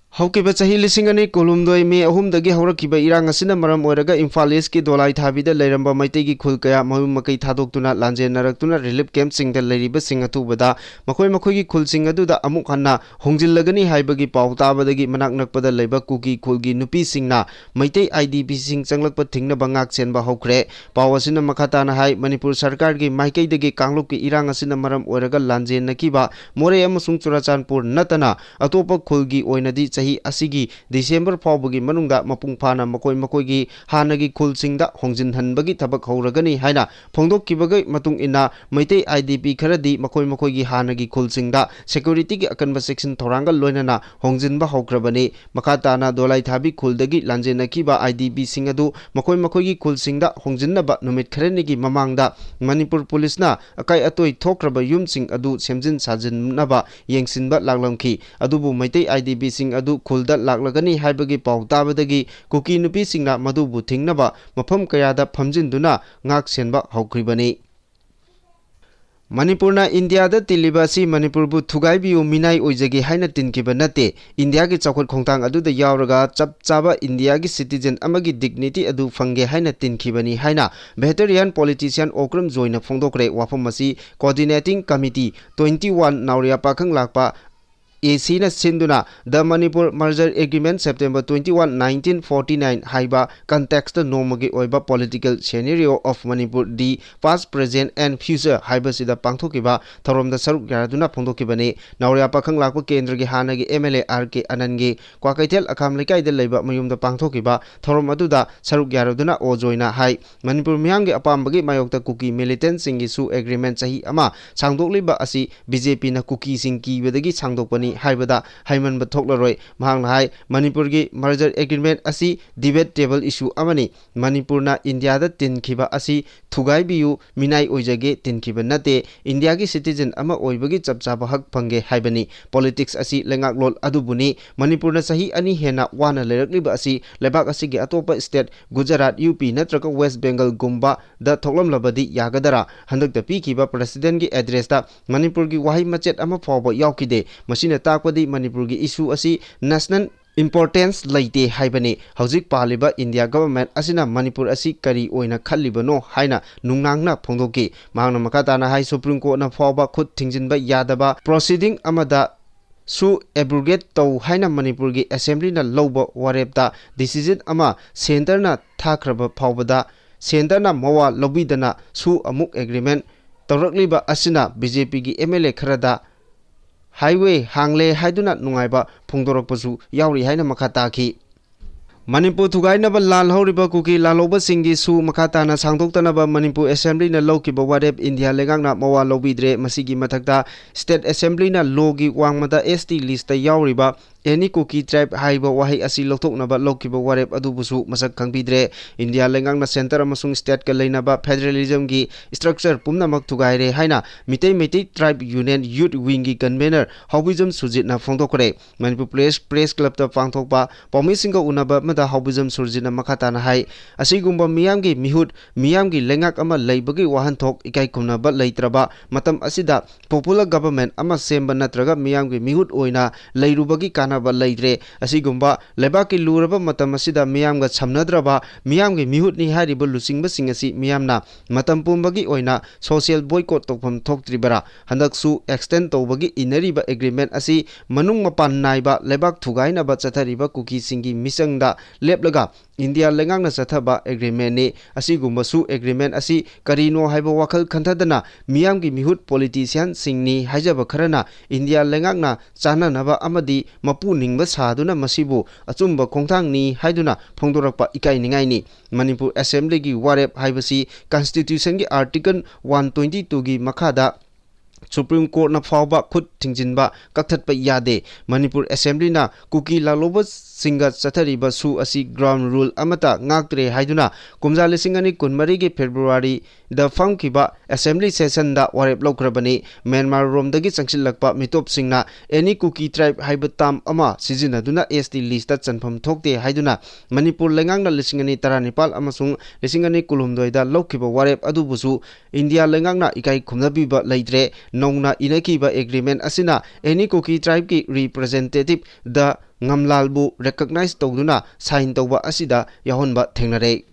ꯍꯧꯈꯤꯕ ꯆꯍꯤ ꯂꯤꯁꯤꯡ ꯑꯅꯤ ꯀꯨꯟꯍꯨꯝꯗꯣꯏ ꯃꯦ ꯑꯍꯨꯝꯗꯒꯤ ꯍꯧꯔꯛꯈꯤꯕ ꯏꯔꯥꯡ ꯑꯁꯤꯅ ꯃꯔꯝ ꯑꯣꯏꯔꯒ ꯏꯝꯐꯥꯜ ꯏꯁꯀꯤ ꯗꯣꯂꯥꯏ ꯊꯥꯕꯤꯗ ꯂꯩꯔꯝꯕ ꯃꯩꯇꯩꯒꯤ ꯈꯨꯜ ꯀꯌꯥ ꯃꯌꯨꯝ ꯃꯀꯩ ꯊꯥꯗꯣꯛꯇꯨꯅ ꯂꯥꯟꯖꯦꯟꯅꯔꯛꯇꯨꯅ ꯔꯤꯂꯤꯐ ꯀꯦꯝꯞꯁꯤꯡꯗ ꯂꯩꯔꯤꯕꯁꯤꯡ ꯑꯊꯨꯕꯗ ꯃꯈꯣꯏ ꯃꯈꯣꯏꯒꯤ ꯈꯨꯜꯁꯤꯡ ꯑꯗꯨꯗ ꯑꯃꯨꯛ ꯍꯟꯅ ꯍꯣꯡꯖꯤꯜꯂꯒꯅꯤ ꯍꯥꯏꯕꯒꯤ ꯄꯥꯎ ꯇꯥꯕꯗꯒꯤ ꯃꯅꯥꯛ ꯅꯛꯄꯗ ꯂꯩꯕ ꯀꯨꯀꯤ ꯈꯨꯜꯒꯤ ꯅꯨꯄꯤꯁꯤꯡꯅ ꯃꯩꯇꯩ ꯑꯥꯏ ꯗꯤ ꯄꯤꯁꯤꯡ ꯆꯪꯂꯛꯄ ꯊꯤꯡꯅꯕ ꯉꯥꯛ ꯁꯦꯟꯕ ꯍꯧꯈ꯭ꯔꯦ꯫ ꯄꯥꯎ ꯑꯁꯤꯅ ꯃꯈꯥ ꯇꯥꯅ ꯍꯥꯏ, ꯃꯅꯤꯄꯨꯔ ꯁꯔꯀꯥꯔꯒꯤ ꯃꯥꯏꯀꯩꯗꯒꯤ ꯀꯥꯡꯂꯨꯞꯀꯤ ꯏꯔꯥꯡ ꯑꯁꯤꯅ ꯃꯔꯝ ꯑꯣꯏꯔꯒ ꯂꯥꯟꯖꯦꯟꯅꯈꯤꯕ ꯃꯣꯔꯦ ꯑꯃꯁꯨꯡ ꯆꯨꯔꯆꯥꯟꯄꯨꯔ ꯅꯠꯇꯅ ꯑꯇꯣꯞꯄ ꯈꯨꯜꯒꯤ ꯑꯣꯏꯅꯗꯤ ꯆꯍꯤ ꯑꯁꯤꯒꯤ ꯗꯤꯁꯦꯝꯕꯔ ꯐꯥꯎꯕꯒꯤ ꯃꯅꯨꯡꯗ ꯃꯄꯨꯡ ꯐꯥꯅ ꯃꯈꯣꯏ ꯃꯈꯣꯏꯒꯤ ꯍꯥꯟꯅꯒꯤ ꯈꯨꯜꯁꯤꯡꯗ ꯍꯣꯡꯖꯤꯟꯍꯟꯕꯒꯤ ꯊꯕꯛ ꯍꯧꯔꯒꯅꯤ ꯍꯥꯏꯅ ꯐꯣꯡꯗꯣꯛꯈꯤꯕꯒꯤ ꯃꯇꯨꯡ ꯏꯟꯅ, ꯃꯩꯇꯩ IDP ꯈꯔꯗꯤ ꯃꯈꯣꯏ ꯃꯈꯣꯏꯒꯤ ꯍꯥꯟꯅꯒꯤ ꯈꯨꯜꯁꯤꯡꯗ ꯁꯦꯀ꯭ꯌꯨꯔꯤꯇꯤꯒꯤ ꯑꯀꯟꯕ ꯆꯦꯛꯁꯤꯟ ꯊꯧꯔꯥꯡꯒ ꯂꯣꯏꯅꯅ ꯍꯣꯡꯖꯤꯟꯕ ꯍꯧꯈ꯭ꯔꯕꯅꯤ꯫ ꯃꯈꯥ ꯇꯥꯅ ꯗꯣꯂꯥꯏꯊꯥꯕꯤ ꯈꯨꯜꯗꯒꯤ ꯂꯥꯟꯖꯦꯟꯅꯈꯤꯕ IDPꯁꯤꯡ ꯑꯗꯨ ꯃꯈꯣꯏ ꯃꯈꯣꯏꯒꯤ ꯈꯨꯜꯁꯤꯡꯗ ꯍꯣꯡꯖꯤꯟꯅꯕ ꯅꯨꯃꯤꯠ ꯈꯔꯅꯤꯒꯤ ꯃꯃꯥꯡꯗ ꯃꯅꯤꯄꯨꯔ ꯄꯨꯂꯤꯁꯅ ꯑꯀꯥꯏ ꯑꯇꯣꯏ ꯊꯣꯛꯈ꯭ꯔꯕ ꯌꯨꯝꯁꯤꯡ ꯑꯗꯨ ꯁꯦꯝꯖꯤꯟ ꯁꯥꯖꯤꯟꯅꯕ ꯌꯦꯡꯁꯤꯟꯕ ꯂꯥꯛꯂꯝꯈꯤ꯫ ꯑꯗꯨꯕꯨ ꯃꯩꯇꯩ IDPꯁꯤꯡ ꯑꯗꯨ ꯈꯨꯜꯗ ꯂꯥꯛꯂꯒꯅꯤ ꯍꯥꯏꯕꯒꯤ ꯄꯥꯎ ꯇꯥꯕꯗꯒꯤ ꯀꯨꯀꯤ ꯅꯨꯄꯤꯁꯤꯡꯅ ꯃꯗꯨꯕꯨ ꯊꯤꯡꯅꯕ ꯃꯐꯝ ꯀꯌꯥꯗ ꯐꯝꯖꯤꯟꯗꯨꯅ ꯉꯥꯛ ꯁꯦꯟꯕ ꯍꯧꯈ꯭ꯔꯤꯕꯅꯤ꯫ ꯃꯅꯤꯄꯨꯔꯅ ꯏꯟꯗꯤꯌꯥꯗ ꯇꯤꯜꯂꯤꯕ ꯑꯁꯤ ꯃꯅꯤꯄꯨꯔꯕꯨ ꯊꯨꯒꯥꯏꯕꯤꯌꯨ, ꯃꯤꯅꯥꯏ ꯑꯣꯏꯖꯒꯦ ꯍꯥꯏꯅ ꯇꯤꯟꯈꯤꯕ ꯅꯠꯇꯦ꯫ ꯏꯟꯗꯤꯌꯥꯒꯤ ꯆꯥꯎꯈꯠ ꯈꯣꯡꯊꯥꯡ ꯑꯗꯨꯗ ꯌꯥꯎꯔꯒ ꯆꯞ ꯆꯥꯕ ꯏꯟꯗꯤꯌꯥꯒꯤ citizen ꯑꯃꯒꯤ dignity ꯑꯗꯨ ꯐꯪꯒꯦ ꯍꯥꯏꯅ ꯇꯤꯟꯈꯤꯕꯅꯤ ꯍꯥꯏꯅ veteran politician ꯑꯣꯀ꯭ꯔꯝ ꯖꯣꯏꯅ ꯐꯣꯡꯗꯣꯛꯈ꯭ꯔꯦ꯫ ꯋꯥꯐꯝ ꯑꯁꯤ Coordinating Committee twenty one ꯅꯥꯎꯔꯤꯌꯥ ꯄꯥꯈꯪ ꯂꯥꯛꯄ ACꯅ ꯁꯤꯟꯗꯨꯅ The Manipur Merger Agreement September twenty one, nineteen forty nine ꯍꯥꯏꯕ context ꯅꯣꯡꯃꯒꯤ ꯑꯣꯏꯕ political scenario of Manipur, the past, present and future ꯍꯥꯏꯕꯁꯤꯗ ꯄꯥꯡꯊꯣꯛꯈꯤꯕ ꯊꯧꯔꯝꯗ ꯁꯔꯨꯛ ꯌꯥꯗꯨꯅ ꯐꯣꯡꯗꯣꯛꯈꯤꯕꯅꯤ꯫ ꯅꯥꯎꯔꯤꯌꯥ ꯄꯥꯈꯪ ꯂꯥꯛꯄ ꯀꯦꯟꯗ꯭ꯔꯒꯤ ꯍꯥꯟꯅꯒꯤ MLA R K ꯑꯅꯟꯒꯤ ꯀ꯭ꯋꯥꯀꯩꯊꯦꯜ ꯑꯈꯥꯝ ꯂꯩꯀꯥꯏꯗ ꯂꯩꯕ ꯃꯌꯨꯝꯗ ꯄꯥꯡꯊꯣꯛꯈꯤꯕ ꯊꯧꯔꯝ ꯑꯗꯨꯗ ꯁꯔꯨꯛ ꯌꯥꯔꯨꯗꯨꯅ ꯑꯣ ꯖꯣꯏꯅ ꯍꯥꯏ, ꯃꯅꯤꯄꯨꯔ ꯃꯤꯌꯥꯝꯒꯤ ꯑꯄꯥꯝꯕꯒꯤ ꯃꯥꯌꯣꯛꯇ ꯀꯨꯀꯤ militantꯁꯤꯡꯒꯤ SoO agreement ꯆꯍꯤ ꯑꯃ ꯁꯥꯡꯗꯣꯛꯂꯤꯕ ꯑꯁꯤ BJPꯅ ꯀꯨꯀꯤꯁꯤꯡ ꯀꯤꯕꯗꯒꯤ ꯁꯥꯡꯗꯣꯛꯄꯅꯤ ꯍꯥꯏꯕꯗ ꯍꯩꯃꯟꯕ ꯊꯣꯛꯂꯔꯣꯏ꯫ ꯃꯍꯥꯛꯅ ꯍꯥꯏ, ꯃꯅꯤꯄꯨꯔꯒꯤ merger agreement ꯑꯁꯤ debatable issue ꯑꯃꯅꯤ꯫ ꯃꯅꯤꯄꯨꯔꯅ ꯏꯟꯗꯤꯌꯥꯗ ꯇꯤꯟꯈꯤꯕ ꯑꯁꯤ ꯊꯨꯒꯥꯏꯕꯤꯌꯨ, ꯃꯤꯅꯥꯏ ꯑꯣꯏꯖꯒꯦ ꯇꯤꯟꯈꯤꯕ ꯅꯠꯇꯦ꯫ ꯏꯟꯗꯤꯌꯥꯒꯤ citizen ꯑꯃ ꯑꯣꯏꯕꯒꯤ ꯆꯞ ꯆꯥꯕ ꯍꯛ ꯐꯪꯒꯦ ꯍꯥꯏꯕꯅꯤ꯫ Politics ꯑꯁꯤ ꯂꯩꯉꯥꯛꯂꯣꯟ ꯑꯗꯨꯕꯨꯅꯤ꯫ ꯃꯅꯤꯄꯨꯔꯅ ꯆꯍꯤ ꯑꯅꯤ ꯍꯦꯟꯅ ꯋꯥꯅ ꯂꯩꯔꯛꯂꯤꯕ ꯑꯁꯤ ꯂꯩꯕꯥꯛ ꯑꯁꯤꯒꯤ ꯑꯇꯣꯞꯄ state, ꯒꯨꯖꯔꯥꯠ, UP ꯅꯠꯇ꯭ꯔꯒ West Bengalꯒꯨꯝꯕꯗ ꯊꯣꯛꯂꯝꯂꯕꯗꯤ ꯌꯥꯒꯗꯔꯥ? ꯍꯟꯗꯛꯇ ꯄꯤꯈꯤꯕ presidentꯀꯤ addressꯇ ꯃꯅꯤꯄꯨꯔꯒꯤ ꯋꯥꯍꯩ ꯃꯆꯦꯠ ꯑꯃ ꯐꯥꯎꯕ ꯌꯥꯎꯈꯤꯗꯦ꯫ ꯃꯁꯤꯅ ꯇꯥꯛꯄꯗꯤ ꯃꯅꯤꯄꯨꯔꯒꯤ issue ꯑꯁꯤ national importance ꯂꯩꯇꯦ ꯍꯥꯏꯕꯅꯤ꯫ ꯍꯧꯖꯤꯛ ꯄꯥꯜꯂꯤꯕ ꯏꯟꯗꯤꯌꯥ government ꯑꯁꯤꯅ ꯃꯅꯤꯄꯨꯔ ꯑꯁꯤ ꯀꯔꯤ ꯑꯣꯏꯅ ꯈꯜꯂꯤꯕꯅꯣ ꯍꯥꯏꯅ ꯅꯨꯡꯅꯥꯡꯅ ꯐꯣꯡꯗꯣꯛꯈꯤ꯫ ꯃꯍꯥꯛꯅ ꯃꯈꯥ ꯇꯥꯅ ꯍꯥꯏ, Supreme Courtꯅ ꯐꯥꯎꯕ ꯈꯨꯠ ꯊꯤꯡꯖꯤꯟꯕ ꯌꯥꯗꯕ proceeding ꯑꯃꯗ SoO abrogate ꯇꯧ ꯍꯥꯏꯅ ꯃꯅꯤꯄꯨꯔꯒꯤ assemblyꯅ ꯂꯧꯕ ꯋꯥꯔꯦꯞꯇ decision ꯑꯃ centreꯅ ꯊꯥꯈ꯭ꯔꯕ ꯐꯥꯎꯕꯗ centreꯅ ꯃꯋꯥ ꯂꯧꯕꯤꯗꯅ SoO ꯑꯃꯨꯛ agreement ꯇꯧꯔꯛꯂꯤꯕ ꯑꯁꯤꯅ BJPꯒꯤ MLA ꯈꯔꯗ highway ꯍꯥꯡꯂꯦ ꯍꯥꯏꯗꯨꯅ ꯅꯨꯡꯉꯥꯏꯕ ꯐꯣꯡꯗꯣꯔꯛꯄꯁꯨ ꯌꯥꯎꯔꯤ ꯍꯥꯏꯅ ꯃꯈꯥ ꯇꯥꯈꯤ꯫ ꯃꯅꯤꯄꯨꯔ ꯊꯨꯒꯥꯏꯅꯕ ꯂꯥꯜꯍꯧꯔꯤꯕ ꯀꯨꯀꯤ ꯂꯥꯜꯍꯧꯕꯁꯤꯡꯒꯤ ꯁꯨ ꯃꯈꯥ ꯇꯥꯅ ꯁꯥꯡꯗꯣꯛꯇꯅꯕ ꯃꯅꯤꯄꯨꯔ ꯑꯦꯁꯦꯝꯕ꯭ꯂꯤꯅ ꯂꯧꯈꯤꯕ ꯋꯥꯔꯦꯞ ꯏꯟꯗꯤꯌꯥ ꯂꯩꯉꯥꯛꯅ ꯃꯋꯥ ꯂꯧꯕꯤꯗ꯭ꯔꯦ꯫ ꯃꯁꯤꯒꯤ ꯃꯊꯛꯇ state assemblyꯅ lawꯒꯤ ꯋꯥꯡꯃꯗ S T listꯇ ꯌꯥꯎꯔꯤꯕ any Kuki tribe ꯍꯥꯏꯕ ꯋꯥꯍꯩ ꯑꯁꯤ ꯂꯧꯊꯣꯛꯅꯕ ꯂꯧꯈꯤꯕ ꯋꯥꯔꯦꯞ ꯑꯗꯨꯕꯨꯁꯨ ꯃꯁꯛ ꯈꯪꯕꯤꯗ꯭ꯔꯦ꯫ ꯏꯟꯗꯤꯌꯥ ꯂꯩꯉꯥꯛꯅ centre ꯑꯃꯁꯨꯡ stateꯀ ꯂꯩꯅꯕ federalismꯒꯤ structure ꯄꯨꯝꯅꯃꯛ ꯊꯨꯒꯥꯏꯔꯦ ꯍꯥꯏꯅ Meetei Meitei tribe union youth wingꯒꯤ convener ꯍꯥꯎꯕꯤꯖꯝ ꯁꯨꯔꯖꯤꯠꯅ ꯐꯣꯡꯗꯣꯛꯈ꯭ꯔꯦ꯫ ꯃꯅꯤꯄꯨꯔ ꯄ꯭ꯔꯦꯁ, ꯄ꯭ꯔꯦꯁ ꯀ꯭ꯂꯕꯇ ꯄꯥꯡꯊꯣꯛꯄ ꯄꯥꯎꯃꯤꯁꯤꯡꯒ ꯎꯅꯕ ꯑꯃꯗ ꯍꯥꯎꯕꯤꯖꯝ ꯁꯨꯔꯖꯤꯠꯅ ꯃꯈꯥ ꯇꯥꯅ ꯍꯥꯏ, ꯑꯁꯤꯒꯨꯝꯕ ꯃꯤꯌꯥꯝꯒꯤ ꯃꯤꯍꯨꯠ, ꯃꯤꯌꯥꯝꯒꯤ ꯂꯩꯉꯥꯛ ꯑꯃ ꯂꯩꯕꯒꯤ ꯋꯥꯍꯟꯊꯣꯛ ꯏꯀꯥꯏ ꯈꯨꯝꯅꯕ ꯂꯩꯇ꯭ꯔꯕ ꯃꯇꯝ ꯑꯁꯤꯗ popular government ꯑꯃ ꯁꯦꯝꯕ ꯅꯠꯇ꯭ꯔꯒ ꯃꯤꯌꯥꯝꯒꯤ ꯃꯤꯍꯨꯠ ꯑꯣꯏꯅ ꯂꯩꯔꯨꯕꯒꯤ ꯀꯥꯟꯅꯕ ꯂꯩꯇ꯭ꯔꯦ꯫ ꯑꯁꯤꯒꯨꯝꯕ ꯂꯩꯕꯥꯛꯀꯤ ꯂꯨꯔꯕ ꯃꯇꯝ ꯑꯁꯤꯗ ꯃꯤꯌꯥꯝꯒ ꯁꯝꯅꯗ꯭ꯔꯕ ꯃꯤꯌꯥꯝꯒꯤ ꯃꯤꯍꯨꯠꯅꯤ ꯍꯥꯏꯔꯤꯕ ꯂꯨꯆꯤꯡꯕꯁꯤꯡ ꯑꯁꯤ ꯃꯤꯌꯥꯝꯅ ꯃꯇꯝ ꯄꯨꯝꯕꯒꯤ ꯑꯣꯏꯅ social boycott ꯇꯧꯐꯝ ꯊꯣꯛꯇ꯭ꯔꯤꯕꯔꯥ? ꯍꯟꯗꯛꯁꯨ extend ꯇꯧꯕꯒꯤ ꯏꯟꯅꯔꯤꯕ agreement ꯑꯁꯤ ꯃꯅꯨꯡ ꯃꯄꯥꯟ ꯅꯥꯏꯕ ꯂꯩꯕꯥꯛ ꯊꯨꯒꯥꯏꯅꯕ ꯆꯠꯊꯔꯤꯕ ꯀꯨꯀꯤꯁꯤꯡꯒꯤ ꯃꯤꯆꯪꯗ ꯂꯦꯞꯂꯒ ꯏꯟꯗꯤꯌꯥ ꯂꯩꯉꯥꯛꯅ ꯆꯠꯊꯕ agreementꯅꯤ꯫ ꯑꯁꯤꯒꯨꯝꯕꯁꯨ agreement ꯑꯁꯤ ꯀꯔꯤꯅꯣ ꯍꯥꯏꯕ ꯋꯥꯈꯜ ꯈꯟꯊꯗꯅ ꯃꯤꯌꯥꯝꯒꯤ ꯃꯤꯍꯨꯠ politicianꯁꯤꯡꯅꯤ ꯍꯥꯏꯖꯕ ꯈꯔꯅ ꯏꯟꯗꯤꯌꯥ ꯂꯩꯉꯥꯛꯅ ꯆꯥꯟꯅꯅꯕ ꯑꯃꯗꯤ ꯃꯄꯨ ꯅꯤꯡꯕ ꯁꯥꯗꯨꯅ ꯃꯁꯤꯕꯨ ꯑꯆꯨꯝꯕ ꯈꯣꯡꯊꯥꯡꯅꯤ ꯍꯥꯏꯗꯨꯅ ꯐꯣꯡꯗꯣꯔꯛꯄ ꯏꯀꯥꯏꯅꯤꯡꯉꯥꯏꯅꯤ꯫ ꯃꯅꯤꯄꯨꯔ ꯑꯦꯁꯦꯝꯕ꯭ꯂꯤꯒꯤ ꯋꯥꯔꯦꯞ ꯍꯥꯏꯕꯁꯤ constitutionꯒꯤ article one twenty twoꯒꯤ ꯃꯈꯥꯗ Supreme Courtꯅ ꯐꯥꯎꯕ ꯈꯨꯠ ꯊꯤꯡꯖꯤꯟꯕ, ꯀꯛꯊꯠꯄ ꯌꯥꯗꯦ꯫ ꯃꯅꯤꯄꯨꯔ ꯑꯦꯁꯦꯝꯕ꯭ꯂꯤꯅ ꯀꯨꯀꯤ ꯂꯥꯜꯍꯧꯕꯁꯤꯡꯒ ꯆꯠꯊꯔꯤꯕ ꯁꯨ ꯑꯁꯤ ground rule ꯑꯃꯠꯇ ꯉꯥꯛꯇ꯭ꯔꯦ ꯍꯥꯏꯗꯨꯅ ꯀꯨꯝꯖꯥ ꯂꯤꯁꯤꯡ ꯑꯅꯤ ꯀꯨꯟꯃꯔꯤꯒꯤ Februaryꯗ ꯐꯝꯈꯤꯕ assembly sessionꯗ ꯋꯥꯔꯦꯞ ꯂꯧꯈ꯭ꯔꯕꯅꯤ꯫ ꯃ꯭ꯌꯥꯟꯃꯥꯔ ꯔꯣꯝꯗꯒꯤ ꯆꯪꯁꯤꯜꯂꯛꯄ ꯃꯤꯇꯣꯞꯁꯤꯡꯅ any Kuki tribe ꯍꯥꯏꯕ term ꯑꯃ ꯁꯤꯖꯤꯟꯅꯗꯨꯅ S T listꯇ ꯆꯟꯐꯝ ꯊꯣꯛꯇꯦ ꯍꯥꯏꯗꯨꯅ ꯃꯅꯤꯄꯨꯔ ꯂꯩꯉꯥꯛꯅ ꯂꯤꯁꯤꯡ ꯑꯅꯤ ꯇꯔꯥꯅꯤꯄꯥꯜ ꯑꯃꯁꯨꯡ ꯂꯤꯁꯤꯡ ꯑꯅꯤ ꯀꯨꯟꯍꯨꯝꯗꯣꯏꯗ ꯂꯧꯈꯤꯕ ꯋꯥꯔꯦꯞ ꯑꯗꯨꯕꯨꯁꯨ ꯏꯟꯗꯤꯌꯥ ꯂꯩꯉꯥꯛꯅ ꯏꯀꯥꯏ ꯈꯨꯝꯅꯕꯤꯕ ꯂꯩꯇ꯭ꯔꯦ꯫ ꯅꯧꯅ ꯏꯅꯈꯤꯕ agreement ꯑꯁꯤꯅ any Kuki tribeꯀꯤ representativeꯗ ꯉꯝꯂꯥꯜꯕꯨ recognize ꯇꯧꯗꯨꯅ sign ꯇꯧꯕ ꯑꯁꯤꯗ ꯌꯥꯎꯍꯟꯕ ꯊꯦꯡꯅꯔꯦ꯫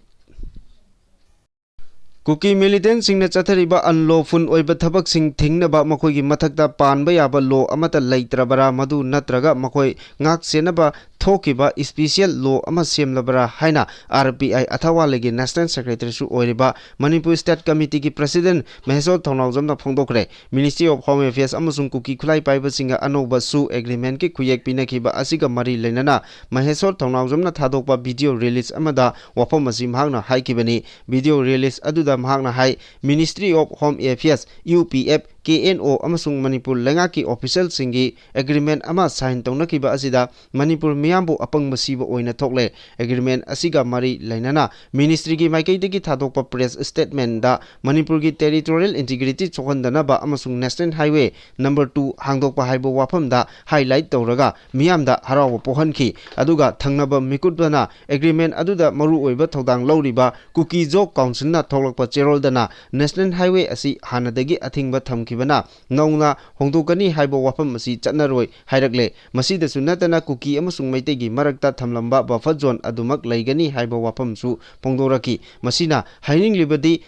ꯀꯨꯀꯤ militantꯁꯤꯡꯅ ꯆꯠꯊꯔꯤꯕ unlawful ꯑꯣꯏꯕ ꯊꯕꯛꯁꯤꯡ ꯊꯤꯡꯅꯕ ꯃꯈꯣꯏꯒꯤ ꯃꯊꯛꯇ ꯄꯥꯟꯕ ꯌꯥꯕ law ꯑꯃꯠꯇ ꯂꯩꯇ꯭ꯔꯕꯔꯥ? ꯃꯗꯨ ꯅꯠꯇ꯭ꯔꯒ ꯃꯈꯣꯏ ꯉꯥꯛ ꯁꯦꯟꯅꯕ ꯊꯣꯛꯈꯤꯕ special law ꯑꯃ ꯁꯦꯝꯂꯕ꯭ꯔꯥ ꯍꯥꯏꯅ R P I ꯑꯊꯋꯥꯂꯩꯒꯤ National Secretaryꯁꯨ ꯑꯣꯏꯔꯤꯕ Manipur State Committeeꯒꯤ President Mysore ꯊꯧꯅꯥꯎꯖꯝꯅ ꯐꯣꯡꯗꯣꯛꯈ꯭ꯔꯦ꯫ Ministry of Home Affairs ꯑꯃꯁꯨꯡ ꯀꯨꯀꯤ ꯈꯨꯠꯂꯥꯏ ꯄꯥꯏꯕꯁꯤꯡꯒ ꯑꯅꯧꯕ SoO Agreementꯀꯤ ꯈꯨꯌꯦꯛ ꯄꯤꯅꯈꯤꯕ ꯑꯁꯤꯒ ꯃꯔꯤ ꯂꯩꯅꯅ ꯃꯍꯦꯁꯣꯔ ꯊꯧꯅꯥꯎꯖꯝꯅ ꯊꯥꯗꯣꯛꯄ video release ꯑꯃꯗ ꯋꯥꯐꯝ ꯑꯁꯤ ꯃꯍꯥꯛꯅ ꯍꯥꯏꯈꯤꯕꯅꯤ꯫ Video release ꯑꯗꯨꯗ ꯃꯍꯥꯛꯅ ꯍꯥꯏ, Ministry of Home Affairs, U P F, K N O ꯑꯃꯁꯨꯡ ꯃꯅꯤꯄꯨꯔ ꯂꯩꯉꯥꯛꯀꯤ officialꯁꯤꯡꯒꯤ agreement ꯑꯃ sign ꯇꯧꯅꯈꯤꯕ ꯑꯁꯤꯗ ꯃꯅꯤꯄꯨꯔ ꯃꯤꯌꯥꯝꯕꯨ ꯑꯄꯪꯕ ꯁꯤꯕ ꯑꯣꯏꯅ ꯊꯣꯛꯂꯦ꯫ Agreement ꯑꯁꯤꯒ ꯃꯔꯤ ꯂꯩꯅꯅ ministryꯒꯤ ꯃꯥꯏꯀꯩꯗꯒꯤ ꯊꯥꯗꯣꯛꯄ press statementꯗ ꯃꯅꯤꯄꯨꯔꯒꯤ territorial integrity ꯁꯣꯛꯍꯟꯗꯅꯕ ꯑꯃꯁꯨꯡ National Highway number two ꯍꯥꯡꯗꯣꯛꯄ ꯍꯥꯏꯕ ꯋꯥꯐꯝꯗ highlight ꯇꯧꯔꯒ ꯃꯤꯌꯥꯝꯗ ꯍꯔꯥꯎꯕ ꯄꯣꯛꯍꯟꯈꯤ꯫ ꯑꯗꯨꯒ ꯊꯪꯅꯕ ꯃꯤꯀꯨꯞꯇꯅ agreement ꯑꯗꯨꯗ ꯃꯔꯨꯑꯣꯏꯕ ꯊꯧꯗꯥꯡ ꯂꯧꯔꯤꯕ ꯀꯨꯀꯤ ꯖꯣꯛ ꯀꯥꯎꯟꯁꯤꯜꯅ ꯊꯣꯛꯂꯛꯄ ꯆꯦꯔꯣꯜꯗꯅ National Highway ꯑꯁꯤ ꯍꯥꯟꯅꯗꯒꯤ ꯑꯊꯤꯡꯕ ꯊꯝꯈꯤꯕꯅ ꯅꯧꯅ ꯍꯣꯡꯗꯣꯛꯀꯅꯤ ꯍꯥꯏꯕ ꯋꯥꯐꯝ ꯑꯁꯤ ꯆꯠꯅꯔꯣꯏ ꯍꯥꯏꯔꯛꯂꯦ꯫ ꯃꯁꯤꯗꯁꯨ ꯅꯠꯇꯅ ꯀꯨꯀꯤ ꯑꯃꯁꯨꯡ ꯃꯩꯇꯩꯒꯤ ꯃꯔꯛꯇ ꯊꯝꯂꯝꯕ buffer zone ꯑꯗꯨꯃꯛ ꯂꯩꯒꯅꯤ ꯍꯥꯏꯕ ꯋꯥꯐꯝꯁꯨ ꯐꯣꯡꯗꯣꯔꯛꯈꯤ꯫ ꯃꯁꯤꯅ ꯍꯥꯏꯅꯤꯡꯂꯤꯕꯗꯤ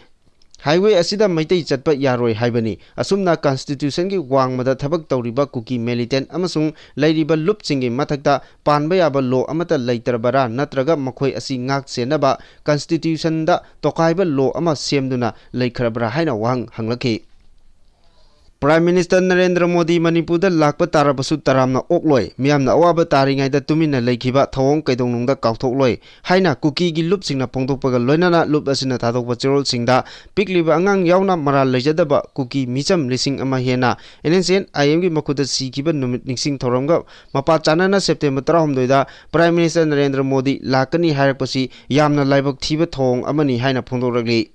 highway ꯑꯁꯤꯗ ꯃꯩꯇꯩ ꯆꯠꯄ ꯌꯥꯔꯣꯏ ꯍꯥꯏꯕꯅꯤ꯫ ꯑꯁꯨꯝꯅ constitutionꯒꯤ ꯋꯥꯡꯃꯗ ꯊꯕꯛ ꯇꯧꯔꯤꯕ ꯀꯨꯀꯤ militant ꯑꯃꯁꯨꯡ ꯂꯩꯔꯤꯕ ꯂꯨꯞꯁꯤꯡꯒꯤ ꯃꯊꯛꯇ ꯄꯥꯟꯕ ꯌꯥꯕ law ꯑꯃꯠꯇ ꯂꯩꯇ꯭ꯔꯕꯔꯥ, ꯅꯠꯇ꯭ꯔꯒ ꯃꯈꯣꯏ ꯑꯁꯤ ꯉꯥꯛ ꯁꯦꯟꯅꯕ constitutionꯗ ꯇꯣꯈꯥꯏꯕ law ꯑꯃ ꯁꯦꯝꯗꯨꯅ ꯂꯩꯈ꯭ꯔꯕ꯭ꯔꯥ ꯍꯥꯏꯅ ꯋꯥꯍꯪ ꯍꯪꯂꯛꯈꯤ꯫ Prime Minister ꯅꯔꯦꯟꯗ꯭ꯔ ꯃꯣꯗꯤ ꯃꯅꯤꯄꯨꯔꯗ ꯂꯥꯛꯄ ꯇꯥꯔꯕꯁꯨ ꯇꯔꯥꯝꯅ ꯑꯣꯛꯂꯣꯏ, ꯃꯤꯌꯥꯝꯅ ꯑꯋꯥꯕ ꯇꯥꯔꯤꯉꯩꯗ ꯇꯨꯃꯤꯟꯅ ꯂꯩꯈꯤꯕ ꯊꯧꯑꯣꯡ ꯀꯩꯗꯧꯅꯨꯡꯗ ꯀꯥꯎꯊꯣꯛꯂꯣꯏ ꯍꯥꯏꯅ ꯀꯨꯀꯤꯒꯤ ꯂꯨꯞꯁꯤꯡꯅ ꯐꯣꯡꯗꯣꯛꯄꯒ ꯂꯣꯏꯅꯅ ꯂꯨꯞ ꯑꯁꯤꯅ ꯊꯥꯗꯣꯛꯄ ꯆꯦꯔꯣꯜꯁꯤꯡꯗ ꯄꯤꯛꯂꯤꯕ ꯑꯉꯥꯡ ꯌꯥꯎꯅ ꯃꯔꯥꯜ ꯂꯩꯖꯗꯕ ꯀꯨꯀꯤ ꯃꯤꯆꯝ ꯂꯤꯁꯤꯡ ꯑꯃ ꯍꯦꯟꯅ N S C N I Mꯒꯤ ꯃꯈꯨꯠꯇ ꯁꯤꯈꯤꯕ ꯅꯨꯃꯤꯠ ꯅꯤꯡꯁꯤꯡ ꯊꯧꯔꯝꯒ ꯃꯄꯥ ꯆꯥꯟꯅꯅ September ꯇꯔꯥꯍꯨꯝꯗꯣꯏꯗ Prime Minister Narendra Modi ꯂꯥꯛꯀꯅꯤ ꯍꯥꯏꯔꯛꯄꯁꯤ ꯌꯥꯝꯅ ꯂꯥꯏꯕꯛ ꯊꯤꯕ ꯊꯧꯑꯣꯡ ꯑꯃꯅꯤ ꯍꯥꯏꯅ ꯐꯣꯡꯗꯣꯔꯛꯂꯤ꯫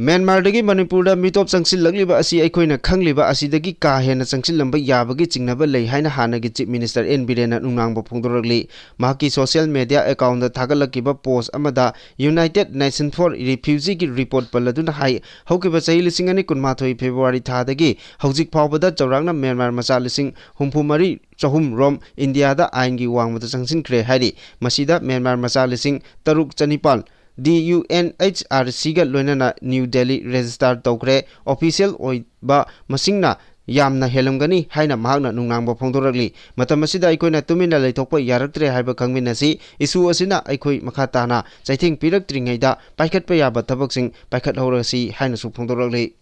ꯃ꯭ꯌꯥꯟꯃꯥꯔꯗꯒꯤ ꯃꯅꯤꯄꯨꯔꯗ ꯃꯤꯇꯣꯞ ꯆꯪꯁꯤꯜꯂꯛꯂꯤꯕ ꯑꯁꯤ ꯑꯩꯈꯣꯏꯅ ꯈꯪꯂꯤꯕ ꯑꯁꯤꯗꯒꯤ ꯀꯥ ꯍꯦꯟꯅ ꯆꯪꯁꯤꯜꯂꯝꯕ ꯌꯥꯕꯒꯤ ꯆꯤꯡꯅꯕ ꯂꯩ ꯍꯥꯏꯅ ꯍꯥꯟꯅꯒꯤ Chief Minister N ꯕꯤꯔꯦꯟꯅ ꯅꯨꯡꯅꯥꯡꯕ ꯐꯣꯡꯗꯣꯔꯛꯂꯤ꯫ ꯃꯍꯥꯛꯀꯤ social media accountꯇ ꯊꯥꯒꯠꯂꯛꯈꯤꯕ post ꯑꯃꯗ United Nations for Refugeeꯒꯤ report ꯄꯜꯂꯗꯨꯅ ꯍꯥꯏ, ꯍꯧꯈꯤꯕ ꯆꯍꯤ ꯂꯤꯁꯤꯡ ꯑꯅꯤ ꯀꯨꯟꯃꯥꯊꯣꯏ February ꯊꯥꯗꯒꯤ ꯍꯧꯖꯤꯛ ꯐꯥꯎꯕꯗ ꯆꯥꯎꯔꯥꯛꯅ ꯃ꯭ꯌꯥꯟꯃꯥꯔ ꯃꯆꯥ ꯂꯤꯁꯤꯡ ꯍꯨꯝꯐꯨ ꯃꯔꯤ ꯆꯍꯨꯝ ꯔꯣꯝ ꯏꯟꯗꯤꯌꯥꯗ ꯑꯥꯏꯟꯒꯤ ꯋꯥꯡꯃꯗ ꯆꯪꯁꯤꯟꯈ꯭ꯔꯦ ꯍꯥꯏꯔꯤ꯫ ꯃꯁꯤꯗ ꯃ꯭ꯌꯥꯟꯃꯥꯔ ꯃꯆꯥ ꯂꯤꯁꯤꯡ ꯇꯔꯨꯛ ꯆꯅꯤꯄꯥꯜ D U N H R Cꯒ ꯂꯣꯏꯅꯅ New Delhi register ꯇꯧꯈ꯭ꯔꯦ꯫ Official ꯑꯣꯏꯕ ꯃꯁꯤꯡꯅ ꯌꯥꯝꯅ ꯍꯦꯜꯂꯝꯒꯅꯤ ꯍꯥꯏꯅ ꯃꯍꯥꯛꯅ ꯅꯨꯡꯅꯥꯡꯕ ꯐꯣꯡꯗꯣꯔꯛꯂꯤ꯫ "ꯃꯇꯝ ꯑꯁꯤꯗ ꯑꯩꯈꯣꯏꯅ ꯇꯨꯃꯤꯟꯅ ꯂꯩꯊꯣꯛꯄ ꯌꯥꯔꯛꯇ꯭ꯔꯦ ꯍꯥꯏꯕ ꯈꯪꯃꯤꯟꯅꯁꯤ꯫ ꯏꯁꯨ ꯑꯁꯤꯅ ꯑꯩꯈꯣꯏ ꯃꯈꯥ ꯇꯥꯅ ꯆꯩꯊꯦꯡ ꯄꯤꯔꯛꯇ꯭ꯔꯤꯉꯩꯗ ꯄꯥꯏꯈꯠꯄ ꯌꯥꯕ ꯊꯕꯛꯁꯤꯡ ꯄꯥꯏꯈꯠꯍꯧꯔꯁꯤ" ꯍꯥꯏꯅꯁꯨ ꯐꯣꯡꯗꯣꯔꯛꯂꯤ꯫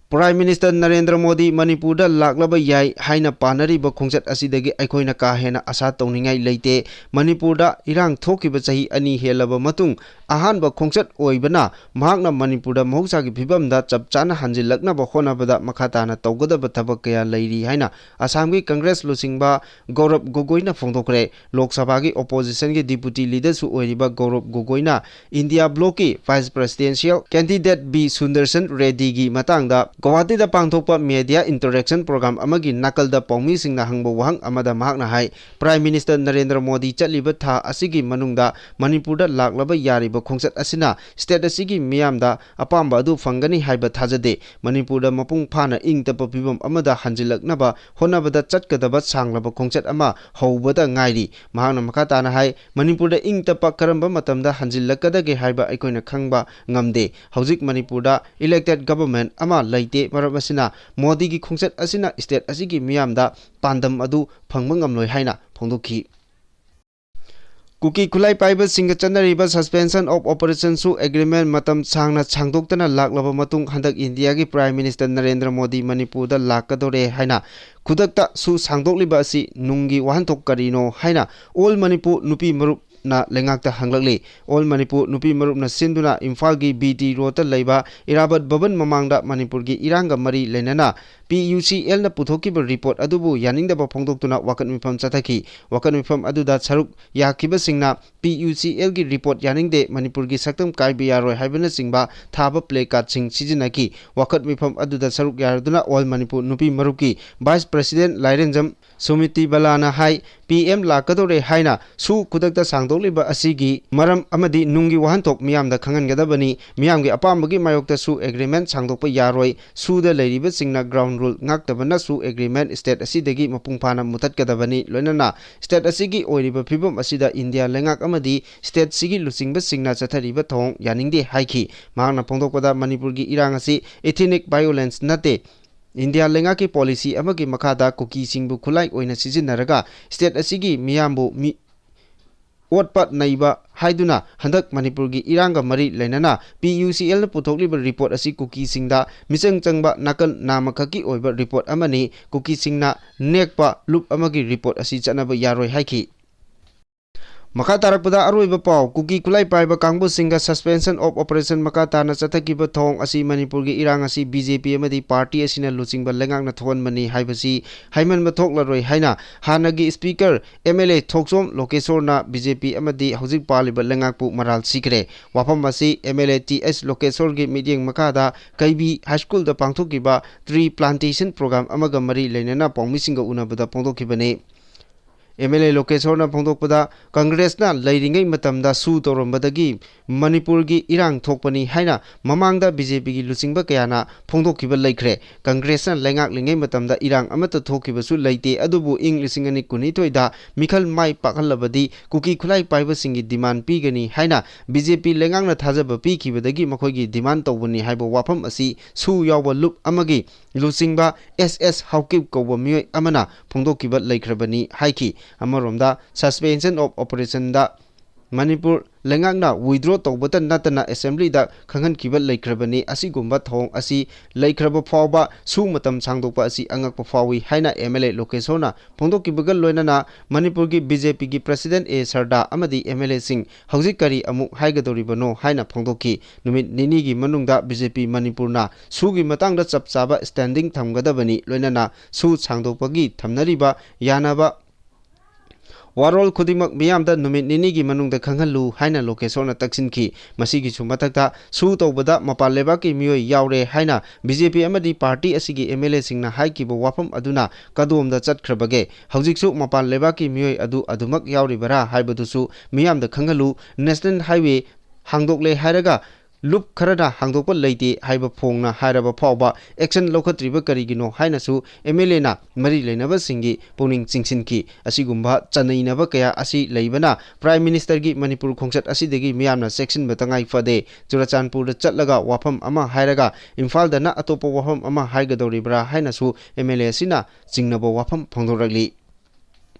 Prime Minister ꯅꯔꯦꯟꯗ꯭ꯔ ꯃꯣꯗꯤ ꯃꯅꯤꯄꯨꯔꯗ ꯂꯥꯛꯂꯕ ꯌꯥꯏ ꯍꯥꯏꯅ ꯄꯥꯅꯔꯤꯕ ꯈꯣꯡꯆꯠ ꯑꯁꯤꯗꯒꯤ ꯑꯩꯈꯣꯏꯅ ꯀꯥ ꯍꯦꯟꯅ ꯑꯁꯥ ꯇꯧꯅꯤꯡꯉꯥꯏ ꯂꯩꯇꯦ꯫ ꯃꯅꯤꯄꯨꯔꯗ ꯏꯔꯥꯡ ꯊꯣꯛꯈꯤꯕ ꯆꯍꯤ ꯑꯅꯤ ꯍꯦꯜꯂꯕ ꯃꯇꯨꯡ ꯑꯍꯥꯟꯕ ꯈꯣꯡꯆꯠ ꯑꯣꯏꯕꯅ ꯃꯍꯥꯛꯅ ꯃꯅꯤꯄꯨꯔꯗ ꯃꯍꯧꯁꯥꯒꯤ ꯐꯤꯕꯝꯗ ꯆꯞ ꯆꯥꯅ ꯍꯟꯖꯤꯜꯂꯛꯅꯕ ꯍꯣꯠꯅꯕꯗ ꯃꯈꯥ ꯇꯥꯅ ꯇꯧꯒꯗꯕ ꯊꯕꯛ ꯀꯌꯥ ꯂꯩꯔꯤ ꯍꯥꯏꯅ ꯑꯁꯥꯝꯒꯤ ꯀꯪꯒ꯭ꯔꯦꯁ ꯂꯨꯆꯤꯡꯕ ꯒꯧꯔꯕ ꯒꯣꯒꯣꯏꯅ ꯐꯣꯡꯗꯣꯛꯈ꯭ꯔꯦ꯫ ꯂꯣꯛ ꯁꯚꯥꯒꯤ oppositionꯒꯤ deputy leaderꯁꯨ ꯑꯣꯏꯔꯤꯕ ꯒꯧꯔꯕ ꯒꯣꯒꯣꯏꯅ ꯏꯟꯗꯤꯌꯥ ꯕ꯭ꯂꯣꯛꯀꯤ vice presidential candidate B Sudershan ꯔꯦꯗ꯭ꯗꯤꯒꯤ ꯃꯇꯥꯡꯗ ꯒꯧꯍꯥꯇꯤꯗ ꯄꯥꯡꯊꯣꯛꯄ media interaction program ꯑꯃꯒꯤ ꯅꯥꯀꯜꯗ ꯄꯥꯎꯃꯤꯁꯤꯡꯅ ꯍꯪꯕ ꯋꯥꯍꯪ ꯑꯃꯗ ꯃꯍꯥꯛꯅ ꯍꯥꯏ, "Prime Minister ꯅꯔꯦꯟꯗ꯭ꯔ ꯃꯣꯗꯤ ꯆꯠꯂꯤꯕ ꯊꯥ ꯑꯁꯤꯒꯤ ꯃꯅꯨꯡꯗ ꯃꯅꯤꯄꯨꯔꯗ ꯂꯥꯛꯂꯕ ꯌꯥꯔꯤꯕ ꯈꯣꯡꯆꯠ ꯑꯁꯤꯅ state ꯑꯁꯤꯒꯤ ꯃꯤꯌꯥꯝꯗ ꯑꯄꯥꯝꯕ ꯑꯗꯨ ꯐꯪꯒꯅꯤ ꯍꯥꯏꯕ ꯊꯥꯖꯗꯦ꯫ ꯃꯅꯤꯄꯨꯔꯗ ꯃꯄꯨꯡ ꯐꯥꯅ ꯏꯪ ꯇꯞꯄ ꯐꯤꯕꯝ ꯑꯃꯗ ꯍꯟꯖꯤꯜꯂꯛꯅꯕ ꯍꯣꯠꯅꯕꯗ ꯆꯠꯀꯗꯕ ꯁꯥꯡꯂꯕ ꯈꯣꯡꯆꯠ ꯑꯃ ꯍꯧꯕꯗ ꯉꯥꯏꯔꯤ꯫" ꯃꯍꯥꯛꯅ ꯃꯈꯥ ꯇꯥꯅ ꯍꯥꯏ, "ꯃꯅꯤꯄꯨꯔꯗ ꯏꯪ ꯇꯞꯄ ꯀꯔꯝꯕ ꯃꯇꯝꯗ ꯍꯟꯖꯤꯜꯂꯛꯀꯗꯒꯦ ꯍꯥꯏꯕ ꯑꯩꯈꯣꯏꯅ ꯈꯪꯕ ꯉꯝꯗꯦ꯫ ꯍꯧꯖꯤꯛ ꯃꯅꯤꯄꯨꯔꯗ elected government ꯑꯃ ꯂꯩꯇꯦ꯫ ꯃꯔꯝ ꯑꯁꯤꯅ ꯃꯣꯗꯤꯒꯤ ꯈꯣꯡꯆꯠ ꯑꯁꯤꯅ state ꯑꯁꯤꯒꯤ ꯃꯤꯌꯥꯝꯗ ꯄꯥꯟꯗꯝ ꯑꯗꯨ ꯐꯪꯕ ꯉꯝꯂꯣꯏ" ꯍꯥꯏꯅ ꯐꯣꯡꯗꯣꯛꯈꯤ꯫ ꯀꯨꯀꯤ ꯈꯨꯠꯂꯥꯏ ꯄꯥꯏꯕꯁꯤꯡꯒ ꯆꯠꯅꯔꯤꯕ suspension of operationꯁꯨ agreement ꯃꯇꯝ ꯁꯥꯡꯅ ꯁꯥꯡꯗꯣꯛꯇꯅ ꯂꯥꯛꯂꯕ ꯃꯇꯨꯡ, ꯍꯟꯗꯛ ꯏꯟꯗꯤꯌꯥꯒꯤ Prime Minister ꯅꯔꯦꯟꯗ꯭ꯔ ꯃꯣꯗꯤ ꯃꯅꯤꯄꯨꯔꯗ ꯂꯥꯛꯀꯗꯧꯔꯦ ꯍꯥꯏꯅ ꯈꯨꯗꯛꯇ ꯁꯨ ꯁꯥꯡꯗꯣꯛꯂꯤꯕ ꯑꯁꯤ ꯅꯨꯡꯒꯤ ꯋꯥꯍꯟꯊꯣꯛ ꯀꯔꯤꯅꯣ ꯍꯥꯏꯅ All Manipur ꯅꯨꯄꯤ ꯃꯔꯨꯞꯅ ꯂꯩꯉꯥꯛꯇ ꯍꯪꯂꯛꯂꯤ꯫ All Manipur ꯅꯨꯄꯤ ꯃꯔꯨꯞꯅ ꯁꯤꯟꯗꯨꯅ ꯏꯝꯐꯥꯜꯒꯤ ꯕꯤ ꯇꯤ ꯔꯣꯗꯇ ꯂꯩꯕ ꯏꯔꯥꯕꯠ ꯚꯕꯟ ꯃꯃꯥꯡꯗ ꯃꯅꯤꯄꯨꯔꯒꯤ ꯏꯔꯥꯡꯒ ꯃꯔꯤ ꯂꯩꯅꯅ ꯄꯤ ꯌꯨ ꯁꯤ ꯑꯦꯜꯅ ꯄꯨꯊꯣꯛꯈꯤꯕ report ꯑꯗꯨꯕꯨ ꯌꯥꯅꯤꯡꯗꯕ ꯐꯣꯡꯗꯣꯛꯇꯨꯅ ꯋꯥꯀꯠ ꯃꯤꯐꯝ ꯆꯠꯊꯈꯤ꯫ ꯋꯥꯀꯠ ꯃꯤꯐꯝ ꯑꯗꯨꯗ ꯁꯔꯨꯛ ꯌꯥꯈꯤꯕꯁꯤꯡꯅ ꯄꯤ ꯌꯨ ꯁꯤ ꯑꯦꯜꯒꯤ report ꯌꯥꯅꯤꯡꯗꯦ, ꯃꯅꯤꯄꯨꯔꯒꯤ ꯁꯛꯇꯝ ꯀꯥꯏꯕ ꯌꯥꯔꯣꯏ ꯍꯥꯏꯕꯅꯆꯤꯡꯕ ꯊꯥꯕ placardꯁꯤꯡ ꯁꯤꯖꯤꯟꯅꯈꯤ꯫ ꯋꯥꯀꯠ ꯃꯤꯐꯝ ꯑꯗꯨꯗ ꯁꯔꯨꯛ ꯌꯥꯔꯗꯨꯅ All Manipur ꯅꯨꯄꯤ ꯃꯔꯨꯞꯀꯤ vice president ꯂꯥꯏꯔꯦꯟꯖꯝ ꯁꯨꯃꯤꯇꯤ ꯕꯂꯥꯅ ꯍꯥꯏ, ꯄꯤ ꯑꯦꯝ ꯂꯥꯛꯀꯗꯧꯔꯦ ꯍꯥꯏꯅ ꯁꯨ ꯈꯨꯗꯛꯇ ꯁꯥꯡꯗꯣꯛꯂꯤꯕ ꯑꯁꯤꯒꯤ ꯃꯔꯝ ꯑꯃꯗꯤ ꯅꯨꯡꯒꯤ ꯋꯥꯍꯟꯊꯣꯛ ꯃꯤꯌꯥꯝꯗ ꯈꯪꯍꯟꯒꯗꯕꯅꯤ꯫ ꯃꯤꯌꯥꯝꯒꯤ ꯑꯄꯥꯝꯕꯒꯤ ꯃꯥꯌꯣꯛꯇꯁꯨ agreement ꯁꯥꯡꯗꯣꯛꯄ ꯌꯥꯔꯣꯏ꯫ ꯁꯨꯗ ꯂꯩꯔꯤꯕꯁꯤꯡꯅ ground rule ꯉꯥꯛꯇꯕꯅꯁꯨ agreement state ꯑꯁꯤꯗꯒꯤ ꯃꯄꯨꯡ ꯐꯥꯅ ꯃꯨꯊꯠꯀꯗꯕꯅꯤ꯫ ꯂꯣꯏꯅꯅ state ꯑꯁꯤꯒꯤ ꯑꯣꯏꯔꯤꯕ ꯐꯤꯕꯝ ꯑꯁꯤꯗ ꯏꯟꯗꯤꯌꯥ ꯂꯩꯉꯥꯛ ꯑꯃꯗꯤ stateꯁꯤꯒꯤ ꯂꯨꯆꯤꯡꯕꯁꯤꯡꯅ ꯆꯠꯊꯔꯤꯕ ꯊꯧꯑꯣꯡ ꯌꯥꯅꯤꯡꯗꯦ ꯍꯥꯏꯈꯤ꯫ ꯃꯍꯥꯛꯅ ꯐꯣꯡꯗꯣꯛꯄꯗ, ꯃꯅꯤꯄꯨꯔꯒꯤ ꯏꯔꯥꯡ ꯑꯁꯤ ethnic violence ꯅꯠꯇꯦ꯫ ꯏꯟꯗꯤꯌꯥ ꯂꯩꯉꯥꯛꯀꯤ ꯄꯣꯂꯤꯁꯤ ꯑꯃꯒꯤ ꯃꯈꯥꯗ ꯀꯨꯀꯤꯁꯤꯡꯕꯨ ꯈꯨꯠꯂꯥꯏ ꯑꯣꯏꯅ ꯁꯤꯖꯤꯟꯅꯔꯒ ꯁ꯭ꯇꯦꯠ ꯑꯁꯤꯒꯤ ꯃꯤꯌꯥꯝꯕꯨ ꯃꯤ-, ꯑꯣꯠꯄ ꯅꯩꯕ ꯍꯥꯏꯗꯨꯅ ꯍꯟꯗꯛ ꯃꯅꯤꯄꯨꯔꯒꯤ ꯏꯔꯥꯡꯒ ꯃꯔꯤ ꯂꯩꯅꯅ ꯄꯤ ꯌꯨ ꯁꯤ ꯑꯦꯜꯅ ꯄꯨꯊꯣꯛꯂꯤꯕ ꯔꯤꯄꯣꯔꯠ ꯑꯁꯤ ꯀꯨꯀꯤꯁꯤꯡꯗ ꯃꯤꯆꯪ ꯆꯪꯕ ꯅꯥꯀꯜ ꯅꯥꯝꯃꯈꯛꯀꯤ ꯑꯣꯏꯕ ꯔꯤꯄꯣꯔꯠ ꯑꯃꯅꯤ꯫ ꯀꯨꯀꯤꯁꯤꯡꯅ ꯅꯦꯛꯄ ꯂꯨꯞ ꯑꯃꯒꯤ ꯔꯤꯄꯣꯔꯠ ꯑꯁꯤ ꯆꯠꯅꯕ ꯌꯥꯔꯣꯏ ꯍꯥꯏꯈꯤ꯫ ꯃꯈꯥ ꯇꯥꯔꯛꯄꯗ ꯑꯔꯣꯏꯕ ꯄꯥꯎ, ꯀꯨꯀꯤ ꯈꯨꯠꯂꯥꯏ ꯄꯥꯏꯕ ꯀꯥꯡꯕꯨꯁꯤꯡꯒ suspension of operation ꯃꯈꯥ ꯇꯥꯅ ꯆꯠꯊꯈꯤꯕ ꯊꯧꯑꯣꯡ ꯑꯁꯤ ꯃꯅꯤꯄꯨꯔꯒꯤ ꯏꯔꯥꯡ ꯑꯁꯤ ꯕꯤ ꯖꯦ ꯄꯤ ꯑꯃꯗꯤ ꯄꯥꯔꯇꯤ ꯑꯁꯤꯅ ꯂꯨꯆꯤꯡꯕ ꯂꯩꯉꯥꯛꯅ ꯊꯣꯛꯍꯟꯕꯅꯤ ꯍꯥꯏꯕꯁꯤ ꯍꯥꯏꯃꯟꯕ ꯊꯣꯛꯂꯔꯣꯏ ꯍꯥꯏꯅ ꯍꯥꯟꯅꯒꯤ speaker M L A Thokchom ꯂꯣꯀꯦꯁꯣꯔꯅ ꯕꯤ ꯖꯦ ꯄꯤ ꯑꯃꯗꯤ ꯍꯧꯖꯤꯛ ꯄꯥꯜꯂꯤꯕ ꯂꯩꯉꯥꯛꯄꯨ ꯃꯔꯥꯜ ꯁꯤꯈ꯭ꯔꯦ꯫ ꯋꯥꯐꯝ ꯑꯁꯤ M L A T S ꯂꯣꯀꯦꯁꯣꯔꯒꯤ ꯃꯤꯠꯌꯦꯡ ꯃꯈꯥꯗ ꯀꯩꯕꯤ ꯍꯥꯏ ꯁ꯭ꯀꯨꯜꯗ ꯄꯥꯡꯊꯣꯛꯈꯤꯕ tree plantation program ꯑꯃꯒ ꯃꯔꯤ ꯂꯩꯅꯅ ꯄꯥꯎꯃꯤꯁꯤꯡꯒ ꯎꯅꯕꯗ ꯐꯣꯡꯗꯣꯛꯈꯤꯕꯅꯤ꯫ ꯑꯦꯝ ꯑꯦꯜ ꯑꯦ ꯂꯣꯀꯦꯁꯣꯔꯅ ꯐꯣꯡꯗꯣꯛꯄꯗ, ꯀꯪꯒ꯭ꯔꯦꯁꯅ ꯂꯩꯔꯤꯉꯩ ꯃꯇꯝꯗ ꯁꯨ ꯇꯧꯔꯝꯕꯗꯒꯤ ꯃꯅꯤꯄꯨꯔꯒꯤ ꯏꯔꯥꯡ ꯊꯣꯛꯄꯅꯤ ꯍꯥꯏꯅ ꯃꯃꯥꯡꯗ ꯕꯤ ꯖꯦ ꯄꯤꯒꯤ ꯂꯨꯆꯤꯡꯕ ꯀꯌꯥꯅ ꯐꯣꯡꯗꯣꯛꯈꯤꯕ ꯂꯩꯈ꯭ꯔꯦ꯫ ꯀꯪꯒ꯭ꯔꯦꯁꯅ ꯂꯩꯉꯥꯛꯂꯤꯉꯩ ꯃꯇꯝꯗ ꯏꯔꯥꯡ ꯑꯃꯠꯇ ꯊꯣꯛꯈꯤꯕꯁꯨ ꯂꯩꯇꯦ, ꯑꯗꯨꯕꯨ ꯏꯪ ꯂꯤꯁꯤꯡ ꯑꯅꯤ ꯀꯨꯟꯅꯤꯊꯣꯏꯗ ꯃꯤꯈꯜ ꯃꯥꯏ ꯄꯥꯛꯍꯜꯂꯕꯗꯤ ꯀꯨꯀꯤ ꯈꯨꯠꯂꯥꯏ ꯄꯥꯏꯕꯁꯤꯡꯒꯤ demand ꯄꯤꯒꯅꯤ ꯍꯥꯏꯅ ꯕꯤ ꯖꯦ ꯄꯤ ꯂꯩꯉꯥꯛꯅ ꯊꯥꯖꯕ ꯄꯤꯈꯤꯕꯗꯒꯤ ꯃꯈꯣꯏꯒꯤ demand ꯇꯧꯕꯅꯤ ꯍꯥꯏꯕ ꯋꯥꯐꯝ ꯑꯁꯤ ꯁꯨ ꯌꯥꯎꯕ ꯂꯨꯞ ꯑꯃꯒꯤ ꯂꯨꯆꯤꯡꯕ ꯑꯦꯁ ꯑꯦꯁ ꯍꯥꯎꯀꯤꯞ ꯀꯧꯕ ꯃꯤꯑꯣꯏ ꯑꯃꯅ ꯐꯣꯡꯗꯣꯛꯈꯤꯕ ꯂꯩꯈ꯭ꯔꯕꯅꯤ ꯍꯥꯏꯈꯤ꯫ ꯑꯃꯔꯣꯝꯗ, suspension of operationꯗ ꯃꯅꯤꯄꯨꯔ ꯂꯩꯉꯥꯛꯅ withdraw ꯇꯧꯕꯇ ꯅꯠꯇꯅ ꯑꯦꯁꯦꯝꯕ꯭ꯂꯤꯗ ꯈꯪꯍꯟꯈꯤꯕ ꯂꯩꯈ꯭ꯔꯕꯅꯤ꯫ ꯑꯁꯤꯒꯨꯝꯕ ꯊꯧꯑꯣꯡ ꯑꯁꯤ ꯂꯩꯈ꯭ꯔꯕ ꯐꯥꯎꯕ ꯁꯨ ꯃꯇꯝ ꯁꯥꯡꯗꯣꯛꯄ ꯑꯁꯤ ꯑꯉꯛꯄ ꯐꯥꯎꯏ ꯍꯥꯏꯅ ꯑꯦꯝ ꯑꯦꯜ ꯑꯦ ꯂꯣꯀꯦꯁꯣꯔꯅ ꯐꯣꯡꯗꯣꯛꯈꯤꯕꯒ ꯂꯣꯏꯅꯅ ꯃꯅꯤꯄꯨꯔꯒꯤ ꯕꯤ ꯖꯦ ꯄꯤꯒꯤ president ꯑꯦ ꯁꯔꯗꯥ ꯑꯃꯗꯤ ꯑꯦꯝ ꯑꯦꯜ ꯑꯦꯁꯤꯡ ꯍꯧꯖꯤꯛ ꯀꯔꯤ ꯑꯃꯨꯛ ꯍꯥꯏꯒꯗꯧꯔꯤꯕꯅꯣ ꯍꯥꯏꯅ ꯐꯣꯡꯗꯣꯛꯈꯤ꯫ ꯅꯨꯃꯤꯠ ꯅꯤꯅꯤꯒꯤ ꯃꯅꯨꯡꯗ ꯕꯤ ꯖꯦ ꯄꯤ ꯃꯅꯤꯄꯨꯔꯅ ꯁꯨꯒꯤ ꯃꯇꯥꯡꯗ ꯆꯞ ꯆꯥꯕ standing ꯊꯝꯒꯗꯕꯅꯤ, ꯂꯣꯏꯅꯅ ꯁꯨ ꯁꯥꯡꯗꯣꯛꯄꯒꯤ ꯊꯝꯅꯔꯤꯕ ꯌꯥꯅꯕ ꯋꯥꯔꯣꯜ ꯈꯨꯗꯤꯡꯃꯛ ꯃꯤꯌꯥꯝꯗ ꯅꯨꯃꯤꯠ ꯅꯤꯅꯤꯒꯤ ꯃꯅꯨꯡꯗ ꯈꯪꯍꯜꯂꯨ ꯍꯥꯏꯅ ꯂꯣꯀꯦꯁꯣꯔꯅ ꯇꯛꯁꯤꯟꯈꯤ꯫ ꯃꯁꯤꯒꯤꯁꯨ ꯃꯊꯛꯇ ꯁꯨ ꯇꯧꯕꯗ ꯃꯄꯥꯟ ꯂꯩꯕꯥꯛꯀꯤ ꯃꯤꯑꯣꯏ ꯌꯥꯎꯔꯦ ꯍꯥꯏꯅ ꯕꯤ ꯖꯦ ꯄꯤ ꯑꯃꯗꯤ ꯄꯥꯔꯇꯤ ꯑꯁꯤꯒꯤ ꯑꯦꯝ ꯑꯦꯜ ꯑꯦꯁꯤꯡꯅ ꯍꯥꯏꯈꯤꯕ ꯋꯥꯐꯝ ꯑꯗꯨꯅ ꯀꯗꯣꯝꯗ ꯆꯠꯈ꯭ꯔꯕꯒꯦ? ꯍꯧꯖꯤꯛꯁꯨ ꯃꯄꯥꯟ ꯂꯩꯕꯥꯛꯀꯤ ꯃꯤꯑꯣꯏ ꯑꯗꯨ ꯑꯗꯨꯃꯛ ꯌꯥꯎꯔꯤꯕꯔꯥ ꯍꯥꯏꯕꯗꯨꯁꯨ ꯃꯤꯌꯥꯝꯗ ꯈꯪꯍꯜꯂꯨ꯫ National Highway ꯍꯥꯡꯗꯣꯛꯂꯦ ꯍꯥꯏꯔꯒ ꯂꯨꯞ ꯈꯔꯅ ꯍꯥꯡꯗꯣꯛꯄ ꯂꯩꯇꯦ ꯍꯥꯏꯕ ꯐꯣꯡꯅ ꯍꯥꯏꯔꯕ ꯐꯥꯎꯕ action ꯂꯧꯈꯠꯇ꯭ꯔꯤꯕ ꯀꯔꯤꯒꯤꯅꯣ ꯍꯥꯏꯅꯁꯨ MLA ꯅ ꯃꯔꯤ ꯂꯩꯅꯕꯁꯤꯡꯒꯤ ꯄꯨꯛꯅꯤꯡ ꯆꯤꯡꯁꯤꯟꯈꯤ꯫ ꯑꯁꯤꯒꯨꯝꯕ ꯆꯅꯩꯅꯕ ꯀꯌꯥ ꯑꯁꯤ ꯂꯩꯕꯅ Prime Minister ꯒꯤ ꯃꯅꯤꯄꯨꯔ ꯈꯣꯡꯆꯠ ꯑꯁꯤꯗꯒꯤ ꯃꯤꯌꯥꯝꯅ ꯆꯦꯛꯁꯤꯟꯕ ꯇꯉꯥꯏ ꯐꯗꯦ꯫ ꯆꯨꯔꯆꯥꯟꯄꯨꯔꯗ ꯆꯠꯂꯒ ꯋꯥꯐꯝ ꯑꯃ ꯍꯥꯏꯔꯒ ꯏꯝꯐꯥꯜꯗꯅ ꯑꯇꯣꯞꯄ ꯋꯥꯐꯝ ꯑꯃ ꯍꯥꯏꯒꯗꯧꯔꯤꯕ꯭ꯔꯥ ꯍꯥꯏꯅꯁꯨ MLA ꯑꯁꯤꯅ ꯆꯤꯡꯅꯕ ꯋꯥꯐꯝ ꯐꯣꯡꯗꯣꯔꯛꯂꯤ꯫